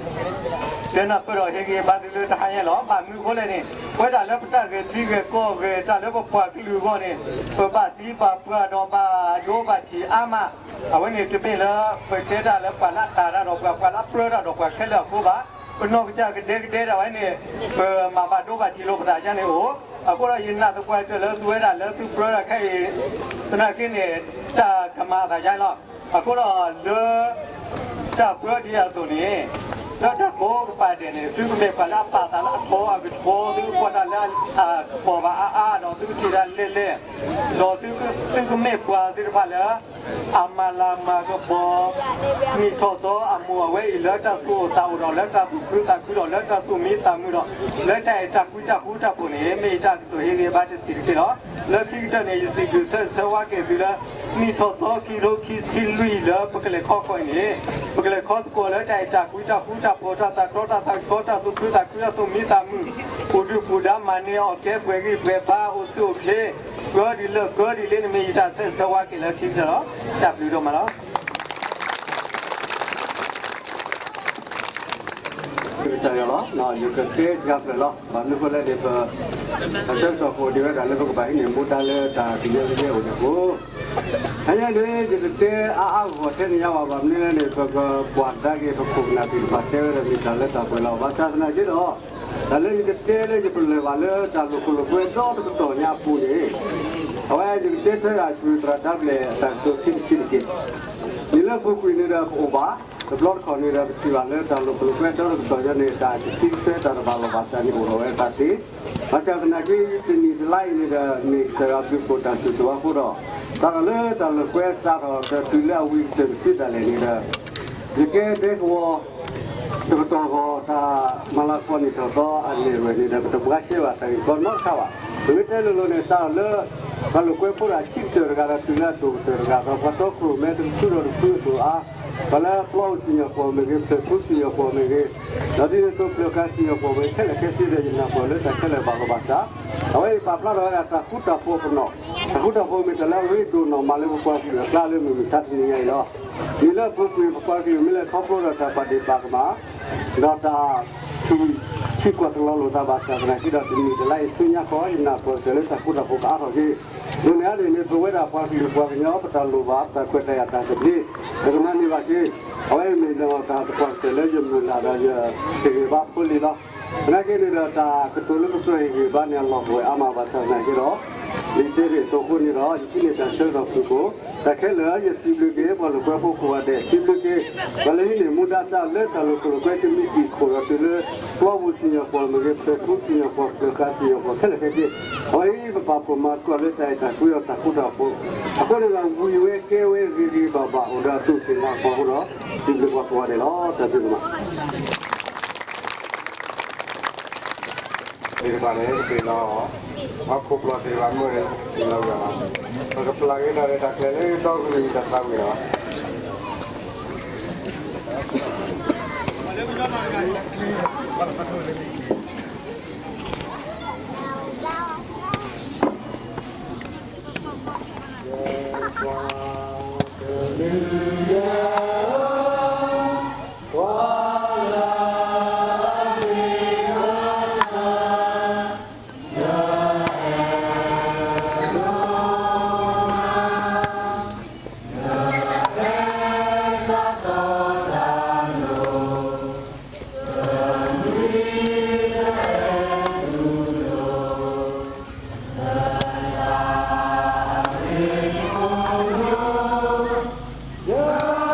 တဲနၢ်ပၢၢ်ဒီးဟ့ၣ်ဂံၢ်ဘါသုလၢတဟါညါလီၤ. ဘၣ်မနုၤအဃိလဲၣ်န့ၣ် ပဝဲဒၣ်လၢပတၢ်ဂဲၤထံဂဲၤကီၢ်ဂဲၤတၢ်လၢပပှၤကလုာ်အဂီၢ်န့ၣ် ပဘၣ်သံပာ်ပှၢ်ဒီးဘၣ်ဒိဘၣ်ထံးအါမး. အဝဲန့ၣ်တမ့ၢ်လၢပတဲတၢ်လၢပှၤလၢအတၤတၢ်ဒီးပှၤ ပှၤလၢအပြၢတၢ်ဒီးပှၤခဲလၢာ်အဃိဘၣ်. ပနီၢ်ကစၢ်ကဒဲကဒဲဒၣ်ဝဲန့ၣ် ပမၤဘၣ်ဒိဘၣ်ထံးလိာ်ပသးယါန့ၣ်အိၣ်. အဃိဒီးယနာ်သပှၢ်ကတၢၢ်လၢသုဝဲဒၣ်လၢသုပြၢတၢ်ခဲအံၤ သနာ်က့န့ၣ် တၢ်ကမၤအသးယါလီၤ. အဃိဒီးလၢ တၢ်ပြၢဒ်အသိးန့ၣ် လၢတၢ်ကိးကပၤဒဲးန့ၣ် သုကမ့ၢ်ပှၤလၢအပာ်သးလၢအကပီၤအကပီၤ သုကကွၢ်တၢ်လၢအကပီၤဘၣ်အါအါဒီး သုကထံၣ်တၢ်လဲၢ်လဲၢ် ဒီးသုကမ့ၢ်ပှၤသ့ၣ်တဖၣ်လၢ အမၤလၤမၤကပီၤ နံၣ်ထီၣ်သီအမိၢ်အဝဲအံၤ လၢတၢ်သူၣ်အိၣ်သးအိၣ်ဒီး လၢတၢ်သူၣ်ခုသးခုဒီး လၢတၢ်သူၣ်မံသးမုာ်ဒီး လၢတၢ်အဲၣ်တၢ်ကွံတၢ်ဃူတၢ်ဖိးန့ၣ် မ့ၢ်ယတၢ်ကတိၤဟ့ၣ်ဂံၢ်ဘါတဆံးတက့ၢ်လီၤ. လၢခံကတၢၢ်န့ၣ် ယစံးဘျုးဆၢဂ့ၤဆၢဝါက့ၤသုလၢ နံၣ်ထီၣ်သီခံကထိခံဆံလွံၢ်လၢပကလဲၤခီဃီအံၤန့ၣ် ပကလဲၤခီသကိးလၢတၢ်အဲၣ်တၢ်ကွံတၢ်ဃူတၢ်ဖိး တၢ်သးတီတၢ်သးကီ တၢ်သူၣ်ခုသးခု တၢ်သူၣ်မံသးမုာ် ပူၤဒုၣ်ပူၤဒါ မၤန့ၢ်အီၣ်ကဲ ပှဲၤဂံၢ်ပှဲၤဘါ အိၣ်ဆူၣ်အိၣ်ချ့ ကၢဒ်လဲၣ်ကၢဒ်လဲၣ်န့ၣ် မ့ၢ်ယတၢ်ဆၢဂ့ၤဆၢဝါက့ၤလၢခံကတၢၢ်လီၤ. တၢ်ဘျုးဒိၣ်မးလီၤ. ကစၢ်ယွၤလီၤ. ယကတဲယၤဖျၢၣ်လီၤ. ဘၣ်မနုၤဃိလဲၣ်န့ၣ် ပ ပတၢ်ကစီၣ်ကအိၣ်ဒံးဝဲဒၣ်လၢပကဘၣ်ဟံးန့ၢ်မူဒါလၢတၢ်ကယဲၢ်ကယဲၢ်အိၣ်န့ၣ်အဃိ အန့ၣ် ယတတဲအါအါဂီၢ်ဂီၢ်ထဲန့ၣ်ညါဘၣ်, ဘၣ်မနုၤလဲၣ်န့ၣ် ပကကွၢ်ကဒါက့ၤ ပခိၣ်ပနၢ်သ့ၣ်တဖၣ်တဲဝဲဒၣ်မ့ၢ်တၢ်လၢတၢ်ကွဲးလီၤ. ဘၣ်ဆၣ်သနာ်က့ဒီး တၢ်လၢယကတဲလၢယပလၢၢ်ဘၣ်လၢတၢ်လိာ်ခိၣ်လိာ်ကွဲဒီတကတီၢ်ညါအပူၤန့ၣ်, အဝဲယကတဲထွဲဒၣ်ဆူသရၣ်ဒၢဘျဲၣ်အတၢ်ကတိၤခံတထံၣ်တက့ၢ်. နံၤလၢပူၤကွံာ်န့ၣ်ဒီးကအိၣ်ဘၣ်, တဘျီတခီၣ်န့ၣ်ဒီး ပထံၣ်ဘၣ်လၢတၢ်လိာ်ခိၣ်လိာ်ကွဲဒီတကတီၢ်ညါန့ၣ် တၢ်ကသံကသဲတၢ်တဘၣ်လိာ်ဘၣ်စးန့ၣ်အိၣ်ထီၣ်ဝဲဒၣ်သ့. ဘၣ်ဆၣ်သနာ်က့ တနံၣ်တလါအံၤန့ၣ်ဒီး မ့ၢ်ကစၢ်ယွၤဘျုးဖှိၣ်တၢ်စူၢ်တၢ်နာ်အဃိဒီး စးထီၣ်လၢတၢ်လိာ်ကွဲစးထီၣ်ဒီးတုၤလၢအဝံၤကတၢၢ်တသ့ဒၣ်လဲာ်န့ၣ်ဒီး ယကဲဒဲကဝီၤ တကတီၢ်ဂီၢ် တၢ်မၤလၤကပီၤန့ၢ်ထီၣ်သီအန့ၣ်ဝဲန့ၣ်ဒီး ပတဘှါရှဲဘၣ်တၢ်ဂ့ၢ်ကီနီတခါဘၣ်. ပမ့ၢ်တဲလိၤလိၤန့ၣ် စးထီၣ်လၢ ပှၤလိာ်ကွဲဖိဒၣ်ဆံကတၢၢ်တဂၤဒီးတုၤလၢအဒိၣ်ကတၢၢ်တဂၤဒီး ပှၤတီခိၣ်ရိၣ်မဲတဖုဒီးတဖုအဒိၣ်အါ, ပှၤလၢပျီပူၤစံၣ်ညီၣ်ကွီၢ်မ့ၢ်ဂ့ၤ, ပျၢၤထူစံၣ်ညီၣ်ကွီၢ်မ့ၢ်ဂ့ၤ, ဒီးဒ်န့ၣ်အသိးပျၢၤဃာ်စံၣ်ညီၣ်ကွီၢ်မ့ၢ်ဂ့ၤ ခဲလၢာ်ခဲဆ့ဒီး ယနာ်ကွၢ်လၢတၢ်ခဲလၢာ်ဘၣ်လိာ်ဘၣ်စး. အဝဲအံၤပာ်ဖျါထီၣ်ဝဲဒၣ်တၢ်ဃူတၢ်ဖိးအပနီၣ်, တၢ်ဃူတၢ်ဖိးမ့ၢ်တၢ်လၢအရ့ဒိၣ်နီၢ်မးလၢပပှၤကလုာ်အကျါလၢမုၢ်မဆါတနံၤညါအံၤလီၤ. ဒ်လၢအပူၤကွံာ် ပပှၤကလုာ်မ့ၢ်လဲၤခီဖျိဒီးတၢ်ပာ်ဒ့ၣ်ပာ်ကမၣ် ဒီးတၢ်ထံၣ်ကွၢ်တလီၤလိာ်သးဘၣ်ဆၣ်သနာ်က့ဒီး တနံၣ်တလါအံၤဆူညါဃီ ယနာ်ကွၢ်ကတၢၢ်လၢတၢ်ဃူတၢ်ဖိးကအါထီၣ်က့ၤ. ဒ်န့ၣ်အါန့ၣ်န့ၣ် ပဝဲဒၣ်ပှၤကလုာ်ပှၤကညီ ပတၢ်လိၣ်ဘၣ် ပ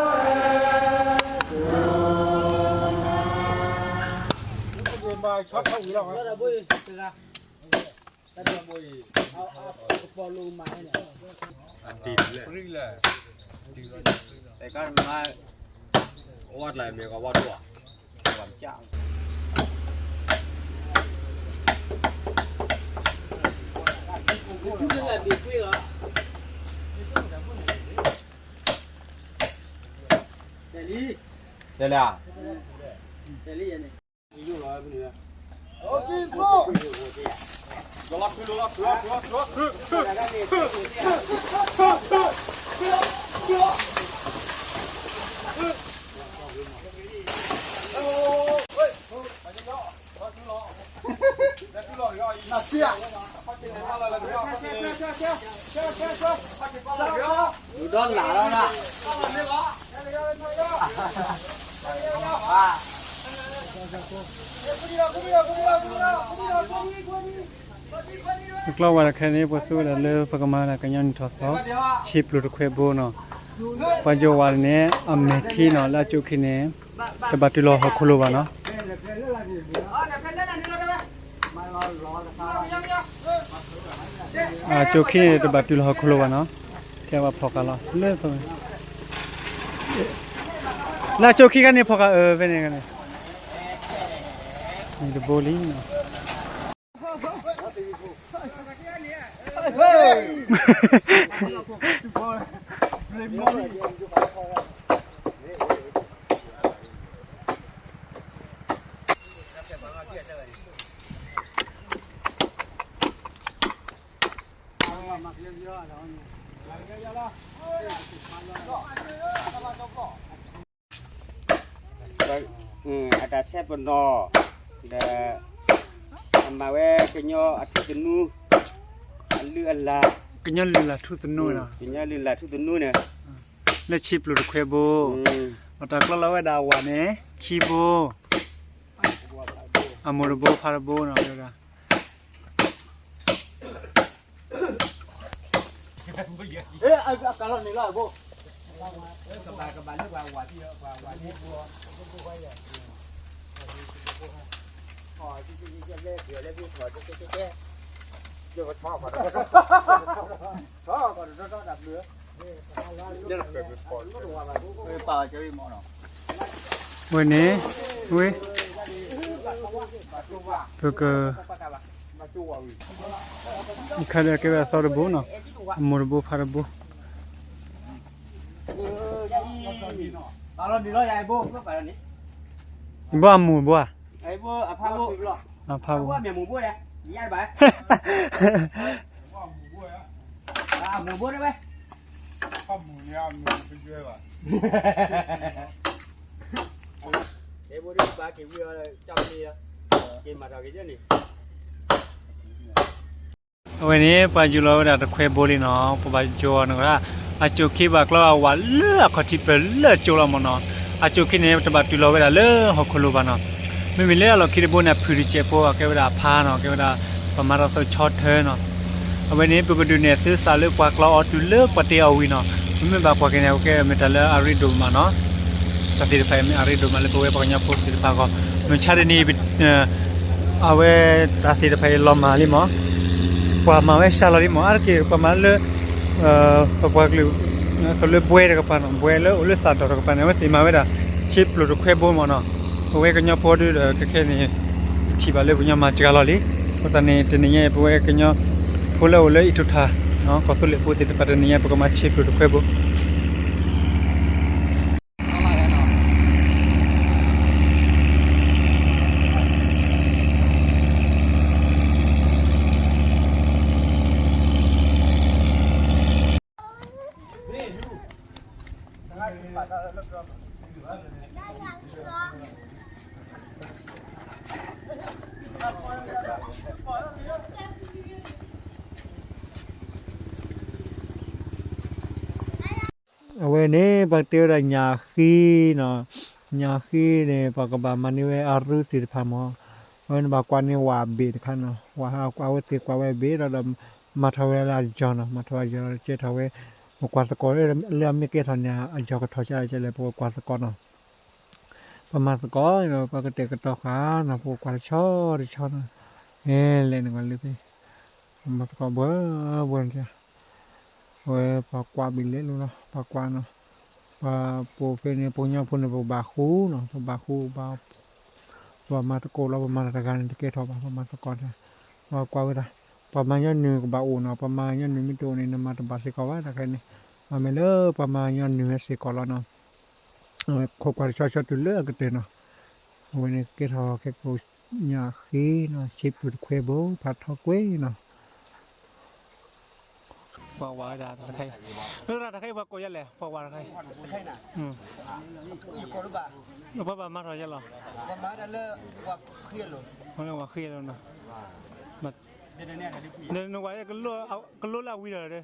တၢ်ခွဲးတၢ်ယာ်တၢ်သဘျ့ ပကမၤန့ၢ်ဘၣ်က့ၤ. အဝဲအံၤမ့ၢ်တၢ်သပှၢ်ကတၢၢ်လၢယမုၢ်လၢ်ဒီးယဟ့ၣ်ဂံၢ်ဘါဖိလံၤလီၤ. သနာ်က့န့ၣ်ဒီး တၢ်ကတိၤလၢပကြၢးဟ့ၣ်ဂံၢ်ဘါန့ၣ် အလီၢ်ပဝဲအါမးဘၣ်ဆၣ်သနာ်က့ဒီး ဒ်တဲတ့ၢ်အသိးအဃိန့ၣ်ဒီး ယဟံးန့ၢ်တၢ်ဆၢကတီၢ်ဖုၣ်ကိာ် တၢ်ခဲလၢာ် ယစံးဘျုးက့ၤ ပှၤလိာ်ကွဲဖိကိးဂၤဒဲး, စံးဘျုးက့ၤ ပှၤလၢဟံးန့ၢ်မူဒါတၢ်လၢတၢ်လိာ်ခိၣ်လိာ်ကွဲကမံးတံာ်ခိၣ်ဒီးတုၤလၢ ပျီပူၤစံၣ်ညီၣ်ကွီၢ်မ့ၢ်ဂ့ၤ, ပျၢၤထူစံၣ်ညီၣ်ကွီၢ်, ပျၢၤဃာ်စံၣ်ညီၣ်ကွီၢ် ခဲလၢာ်ခဲဆ့, အဝဲအံၤပပာ်ဖှိၣ်မၤသကိးလၢတၢ်အဲၣ်တၢ်ကွံဒီးတၢ်ဃူတၢ်ဖိး, အဃိန့ၣ်ဒီး ဝံၤဝဲကဲဝဲဂ့ၤဂ့ၤဘၣ်ဘၣ်အိၣ်ဒီးအသူၣ်က့ၣ်လၤကပီၤအဃိဒီး စံးဘျုးပှၤကိးဂၤဒဲးလီၤ. တၢ်ဘျုးဒိၣ်မး သ့ၣ်တဖၣ်န့ၣ် ကသ့ၣ်နီၣ်အီၤ, ပှၤခိၣ်ပျီၢ်သ့ၣ်တဖၣ်မ့ၢ်န့ၣ် သ့ၣ်နီၣ်ဝဲလီၤ. ပကပျၢ်က့ၤဒီးတၢ်ကျဲၤလၢတီကလုာ်တၢ်သးဝံၣ်လီၤ. တဲလၢ တကျီဝဲဒၣ်ခဲအံၤန့ၣ် ပှၤသူဝဲဒၣ်လၢပကမၤဝဲဒၣ်ကညီနံၣ်ထီၣ်သီ ဆံးပျိၤတခွဲးဘိနီၤ, ပှၤယိၤဝဲဒၣ်န့ၣ် အမဲာ်ခံနီၤ လၢအကၠိခံန့ၣ် တဘၣ်တုၤလီၤဟီၣ်ခိၣ်လိၤဘၣ်နီၤ. အကၠိခံန့ၣ် တဘၣ်တုၤလီၤဟီၣ်ခိၣ်လိၤဘၣ်နီၤ, တဲဘၣ်ဖီၣ်ဃာ်လီၤလၢ လၢအကၠိခံခါန့ၣ် ဖီၣ်ဃာ်အၢဖဲန့ၣ်န့ၣ် တဘိလံနီၤ. အတၢ်ဆဲးပနီၣ် ဒီး အမၤဝဲကညီအထူသနူ အလုၢ်အလၢ် ကညီလုၢ်လၢ်ထူသနူနီၤ, ကညီလုၢ်လၢ်ထူသနူန့ၣ်, လၢဆံးပျိတခွဲဘိ, အတၢ်ကျီလီၤဝဲဒၣ်အဝၤန့ၣ် ခံဘိ, အမိၢ်တဘိဖါတဘိနီၤ, ဝဲဒၣ် ဝဲန့ၣ်, ဝဲ, ပက, ယခါဒီးကဲဝဲအသီတဘိနီၤ, အမိၢ်တဘိဖါတဘိ, ယဘိအမိၢ်ဘိဧါ, အဖါဘိ, အဝဲန့ၣ် ပှၤယူၤလီၤဝဲဒၣ်တခွဲဘိလံနီၤ, ပဘၣ်ကၠိအီၤန့ၣ်, အကၠိခံဘၣ်ကျီအဝၤလၢအခီၣ်ထံးပၢၢ်လၢကၠိလီၤမၢ်နီၤ, အကၠိခံန့ၣ် တဘၣ်တုၤလီၤဝဲဒၣ်လၢဟီၣ်ခိၣ်လိၤဘၣ်နီၤ, မ့မ့ၢ်လၢအလီၢ်ခံတဘိန့ၣ် အဖုၣ်တစဲးဖိ အကဲဝဲဒၣ်အဖါနီၤ, ကဲဝဲဒၣ် ပှၤမၤတၢ်သိးဆီထၢနီၤ, အဝဲန့ၣ် ပကဒုးနဲၣ်သုစးလၢပှၤကျီအီၤတုၤလၢပှၤတ့အီၤဝံၤနီၤ, မ့မ့ၢ်ဘၣ်ကွၢ်က့ၤန့ၣ် အကဲမ့ၢ်တၢ်လၢအရ့ဒိၣ်မးနီၤ, တၢ်သ့ၣ်တဖၣ်အံၤမ့ၢ်အရ့ဒိၣ်မးလၢပဝဲပှၤကညီဖိသ့ၣ်တဖၣ်အဂီၢ်, မုၢ်ဆါတနံၤ အဝဲတၢ်သ့ၣ်တဖၣ်အံၤလီၤမၢ်လံမၢ်, ပှၤမၤဝဲစှၤလီၤလံမၢ်, အါတက့ၢ်ပှၤမၤလၢ ပပှၤကလုာ်, လၢဘှဲတကပၤနီၤ, ဘှဲလၢအိၣ်လၢသးတီၤတကပၤန့ၣ် အဝဲသ့ၣ်မၤဝဲဒၣ် ဆံးပျိတခွဲဘိမၢ်နီၤ, ပဝဲကညီဖိဒုဒီးခဲခဲန့ၣ်, ပထံၣ်ဘၣ်လၢပညီမၤစှၤလီၤလံ, အဃိသတးန့ၣ် တနံၤညါအံၤ ပဝဲကညီဖိလၢအိၣ်လၢအံးထူးထၣ်, ကီၢ်သူလ့ၤဖိသ့ၣ်တဖၣ် တနံၤညါအံၤ ပကမၤဆံးပျိတခွဲဘိ အဝဲန့ၣ် ပှၤတဲဝဲဒၣ်ညၣ်ဃ့နီၤ, ညၣ်ဃ့န့ၣ် ပှၤကဘၣ်မၤန့ၢ်ဝဲအရူသ့ၣ်တဖၣ်မၢ်, အဝဲန့ၣ်ဘၣ်ကွၢ်န့ၢ်ဝဲအဘ့ၣ်တခါနီၤ, ဝဲအဝဲသ့ၣ်ကွၢ်ဝဲအဘ့ၣ်ဒီး မၤထီၣ်ဝဲလၢအယီၤနီၤ, မၤထီၣ်ဝဲအယီၤဒီးကဲထီၣ်ဝဲ, ပကွၢ်သကိးလၢအမ့ၢ်ကဲထီၣ်န့ၣ် အယီၤကထီၣ်ကဲကဲလဲၣ် ပကွၢ်သကိးနီၤ ပမၤသကိး ပကတဲာ်ကတီၤဃာ်နီၤ, ပကွၢ်တဆီတဆီနီၤ, လဲၤနကွၢ်လၢသ့ၣ်, ပမၤသကိးဘှဲဘှဲန့ၣ်, အဝဲပှၤကွၢ်ဘ့ၣ်လဲၤလိၤလီၤ, ပှၤကွၢ်နီၤ, ပှၤပိာ်ဖဲန့ၣ် ပှၤကညီဖိန့ၣ် ပဘၣ်ဃူနီၤ, ပဘၣ်ဃူ, ပဘၣ်မၤသကိးလီၤ, ပမၤတၢ်တဂၤန့ၣ် တကဲထီၣ်ဘၣ်, ပမၤသကိးန့ၣ်, ပှၤကွၢ်ဝဲဒၣ်, ပှၤမၤညီနုၢ်ကဘၣ်အိၣ်နီၤ, ပှၤမၤညီနုၢ်မ့ၢ်တအိၣ်န့ၣ် နမၤတဘၣ်စ့ၢ်ကီးဘၣ်တခါန့ၣ်, မ့မ့ၢ်လၢပှၤမၤညီနုၢ်ဝဲစ့ၢ်ကီးလီၤနီၤ အဝဲခိးကွၢ်တဆီဆီတုၤလၢအကတၢၢ်နီၤ, အဝဲန့ၣ်ကဲထီၣ်ခဲကိာ်ညၣ်ဃ့နီၤ, ဆံးပျိတခွဲဘိ ဖးထီကွဲနီၤ, ပှၤဝၤဝဲဒၣ်တခါအံၤ, လၢတၢ်တခါအံၤပှၤကိးယၤလဲၣ်, ပှၤဝၤတခါအံၤ, ပှၤဘၣ်မၤထီၣ်ယဲလီၤ, ပှၤဃ့လီၤနီၤ, နဝၤ ကလိလၢအဝံၤဒီး အဝဲတဲ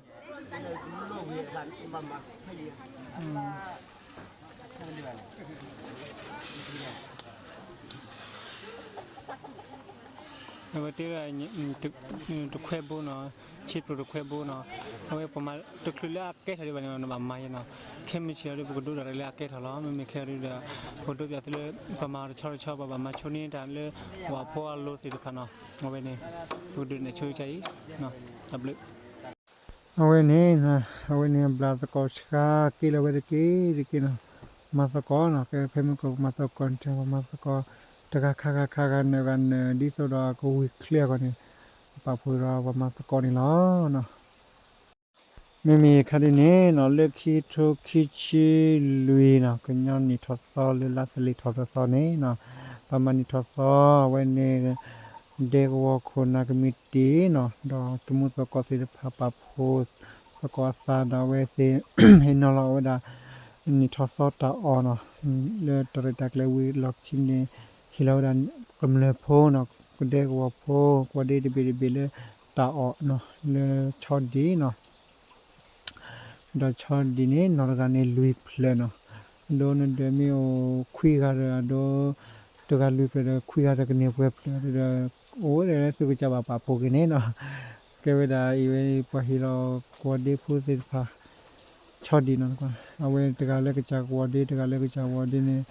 ဝဲ တခွဲဘိနီၤ, ဆံးပျိတခွဲဘိနီၤ, အဝဲပမၤတချုးလၢအကဲထီၣ်ဒံးဘၣ်န့ၣ် နဘၣ်မၤယဲနီၤ, ခဲမုၢ်ဆ့ၣ်အီၤဒီး ပကဒိတၢ်လၢအကဲထီၣ်လီၤ, မ့မ့ၢ်ခဲအီၤဒုဒီး ပကဒိပၠးသုလၢ ပမၤတဆီတဆီ ပဘၣ်မၤဆိန့ၢ်တၢ်လၢ ဝၤဖိအလိၤသ့ၣ်တဖၣ်နီၤ, အဝဲန့ၣ် ပကဒုးနဲၣ်ဆိအံၤ, တၢ်ဘျုး အဝဲန့ၣ်, အဝဲန့ၣ် ဘျးသကိးဆှါက့ၤလီၤဝဲတက့ၢ်တက့ၢ်နီၤ, မၤသကိးနီၤ, ကဲဖဲမုၢ်ကီၢ်မၤသကိးန့ၣ် ပှၤမၤသကိး တဂၤခါဂၤခါဂၤနၢၤဂၤနၢၤ ဒ်သိးဒီးကဝံၤချ့အဂီၢ်န့ၣ်, ပာ်ဖှိၣ်ဒီးပှၤမၤသကိးန့ၣ်လီၤ. မ့မ့ၢ်ခါဒ်န့ၣ်နီၤ, လၢခံထိခံဆံလွံၢ်နီၤ, ကညီနံၣ်ထီၣ်သီလၢလါသလ့ၤထီၣ်တသီန့ၣ်နီၤ, ပှၤမၤနံၣ်ထီၣ်သီ အဝဲန့ၣ် ဒဲကဝီၤခိၣ်နၢ်ကမံးတံာ်နီၤ, ဒီးသုးမုၢ်သကိးသ့ၣ်တဖၣ်ပာ်ဖှိၣ်သကိးအသးဒီးအဝဲသ့ၣ် ဟ့ၣ်နီၤလီၤဝဲဒၣ် နံၣ်ထီၣ်သီတၢ်အီၣ်နီၤ, လၢတၢ်ရဲၣ်တၢ်ကျဲၤဝံၤအလီၢ်ခံန့ၣ် ဟ့ၣ်လီၤဝဲဒၣ်ကမျၢၢ်ဖိနီၤ, ကဒဲကဝီၤဖိ ကိးဒ့တဘ့ၣ်တဘ့ၣ်လၢတၢ်အီၣ်နီၤ, လၢဆီဒံၣ်နီၤ ဒီးဆီဒံၣ်န့ၣ် နီၢ်တဂၤန့ၣ်လွံၢ်ဖျၢၣ်နီၤ, အဒိနဒၢးမ့ၢ်အိၣ်ခွံဂၤဒီး အဒိ တဂၤလွံၢ်ဖျၢၣ်ဒီး ခွံဂၤတကန့ၢ်ပှဲၤဖျၢၣ်ဒီး အိၣ်ဝဲဒၣ်လၢသုကစၢ်ဘၣ်ပာ်ဖှိၣ်က့ၤန့ၣ်နီၤ, ကဲဝဲဒၣ်အံၤဝဲ ပှၤဟ့ၣ်လီၤကဝီၤဒ့ဖိသ့ၣ်တဖၣ် ဆီဒံၣ်နီၤ, အဝဲတဂၤလၢကစၢ်ကဝီၤဒ့ တဂၤလၢကစၢ်ကဝီၤဒ့န့ၣ်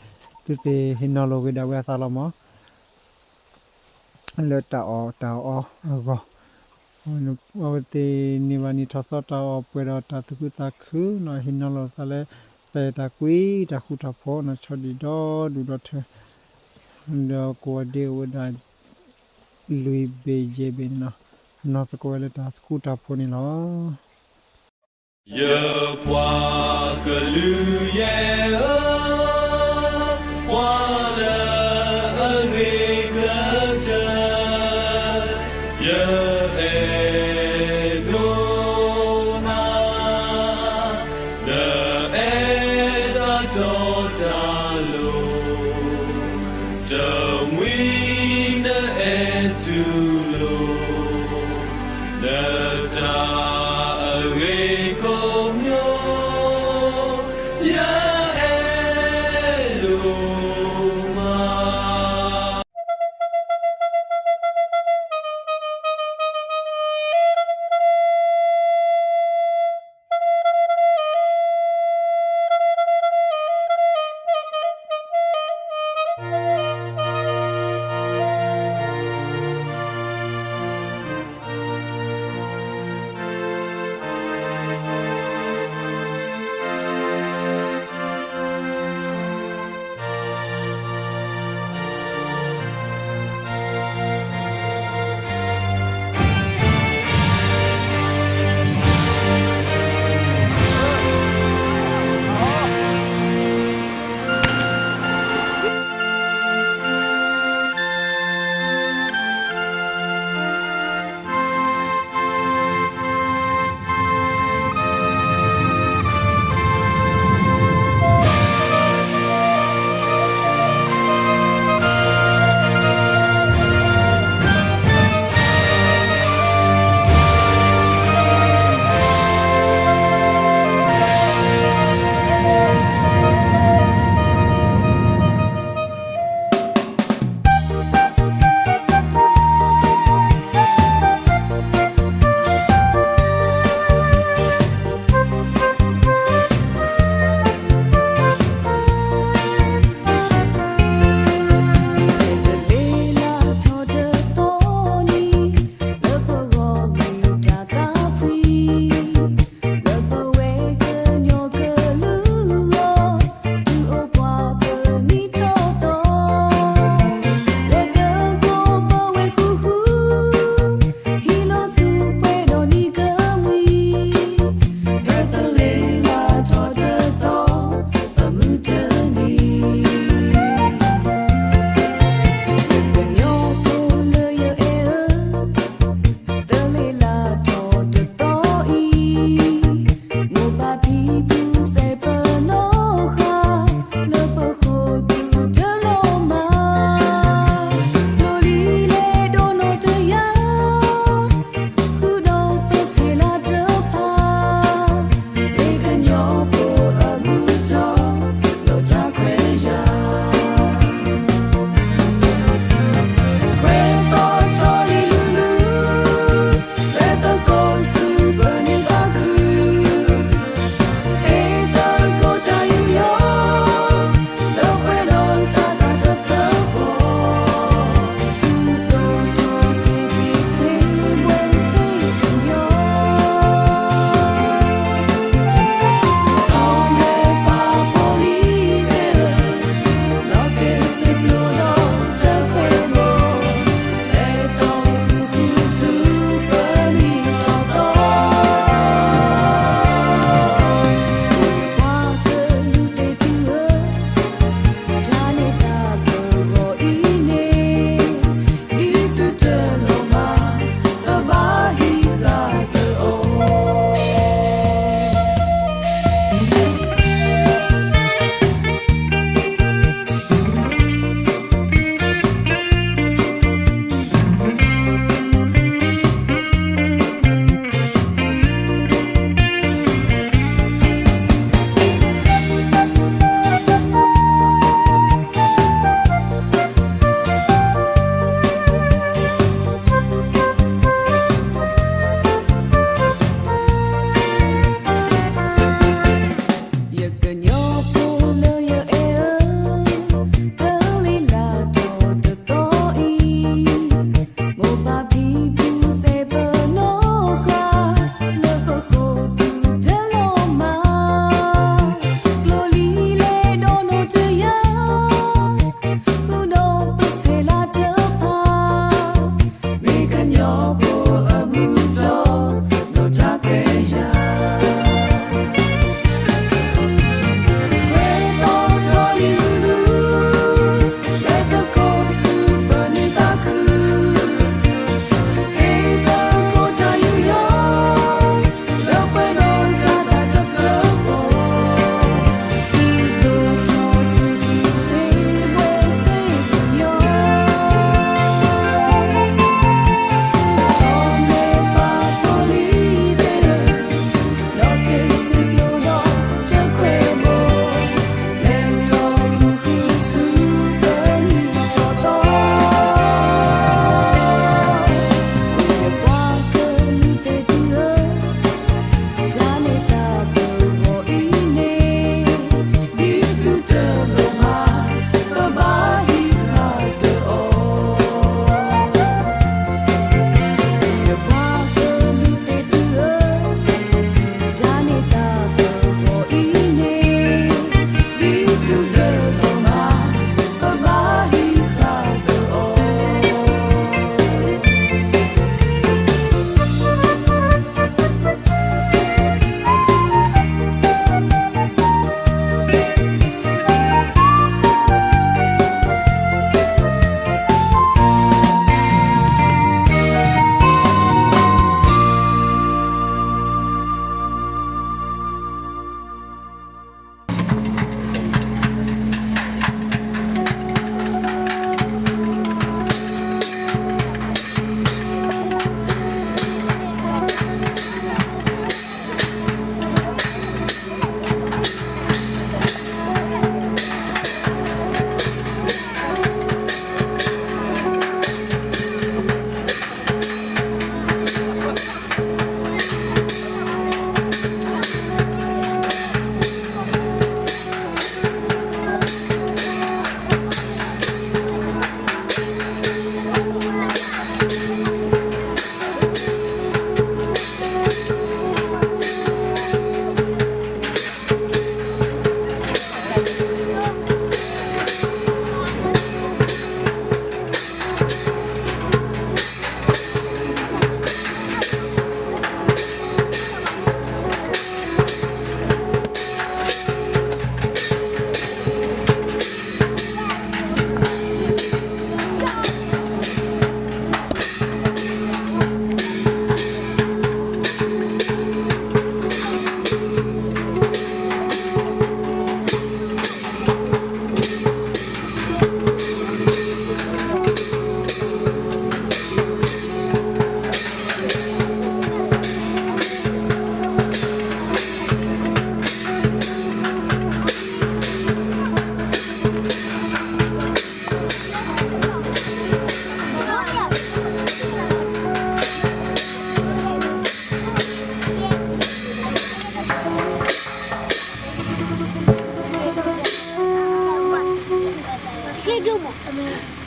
သုသ့ၣ်ဟ့ၣ်နီၤလိာ်က့ၤဒၣ်ဝဲအသးလီၤမး လၢတၢ်အီၣ်တၢ်အီအဂီၢ်, အဝဲသ့ၣ်န့ၢ်ဘၣ်နံၣ်ထီၣ်သီတၢ်အီၣ်ပှဲၤဒီးတၢ်သူၣ်ခုသးခုနီၤ, ဟ့ၣ်နီၤလိာ်သးလၢ တၢ်အဲၣ်တၢ်ကွံတၢ်ဃူတၢ်ဖိးနီၤ, ဆီဒံၣ်ဒီဒူၣ်ဒီထၢ ဒီးကဝီၤဒ့အိၣ်ဝဲဒၣ် လွံၢ်ဘ့ၣ်ယဲၢ်ဘ့ၣ်န့ၣ်နီၤ, နီၢ်သကိးဝဲလၢတၢ်သူၣ်ခုတၢ်ဖိးန့ၣ်လီၤ. ယပှၤကလုာ်ယဲၢ်ဧၢ, ပှၤလၢအဂ့ၤကတၢၢ်, ယအဲၣ်ဒိးမး နအဲၣ်တၢ်တီတၢ်လိၤ, တမှံနအဲၣ်တူၢ်လိာ်, နတၢ်အဂ့ၤကိးမံၤ, ယအဲၣ်ဒိးမး.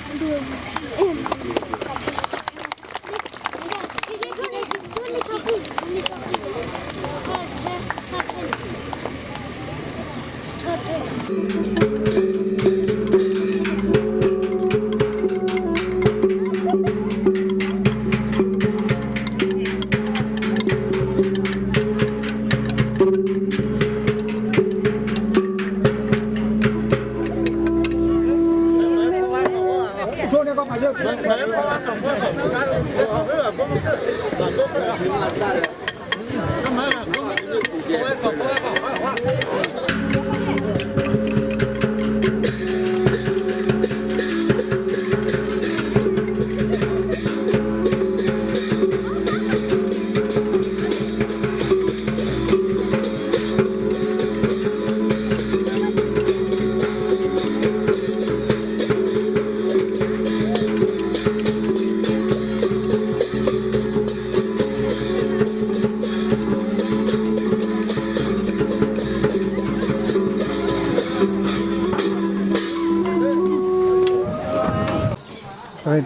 တၢ်ရဲၣ်တၢ်ကျဲၤ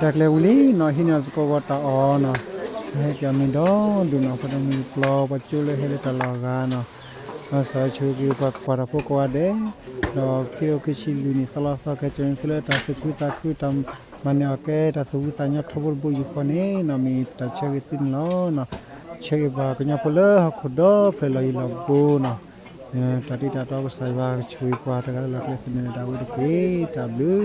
ဝံၤလံနီၤ ဟံးန့ၢ်သကိးဂီၤတၢ်အီၣ်နီၤ, ဟဲက့ၤအီၣ်မ့ၤဒီဒူၣ်နီၤ, ပှၤတမုၢ်ပျီ ပှၤကၠိလၢဟဲလၢတၢ်လီၢ်အဂၤနီၤ, ဒီးစးဆိက့ၤပှၤကွၢ်တၢ်ဖိကိးဂၤဒဲး, ဒီးခံကထိခံဆံလွံၢ်နံၣ်သီလီၤသီ ကဲကၠီၤန့ၣ်သုလၢတၢ်သူၣ်ခုသးခုတၢ်မၤန့ၢ်အီၣ်ကဲတၢ်သူၣ်ဝံသးညီထီဘိတဘိယူၢ်ဃီန့ၣ်နီၤ မ့ၢ်တၢ်ဆၢဂ့ၤသုန့ၣ်လီၤနီၤ, ဆၢဂ့ၤပှၤကညီဖိလၢဟီၣ်ခိၣ်ဒီဖျၢၣ်လီၢ်ယံၤလီၢ်ဘူးနီၤ, တၢ်တ့တၢ်တီကစၢ်ယွၤကဆိၣ်ဂ့ၤပှၤတဂၤလၢ်လၢ်ကျဲသနၢၣ်ဒၣ်ဝဲတက့ၢ်. တၢ်ဘျုး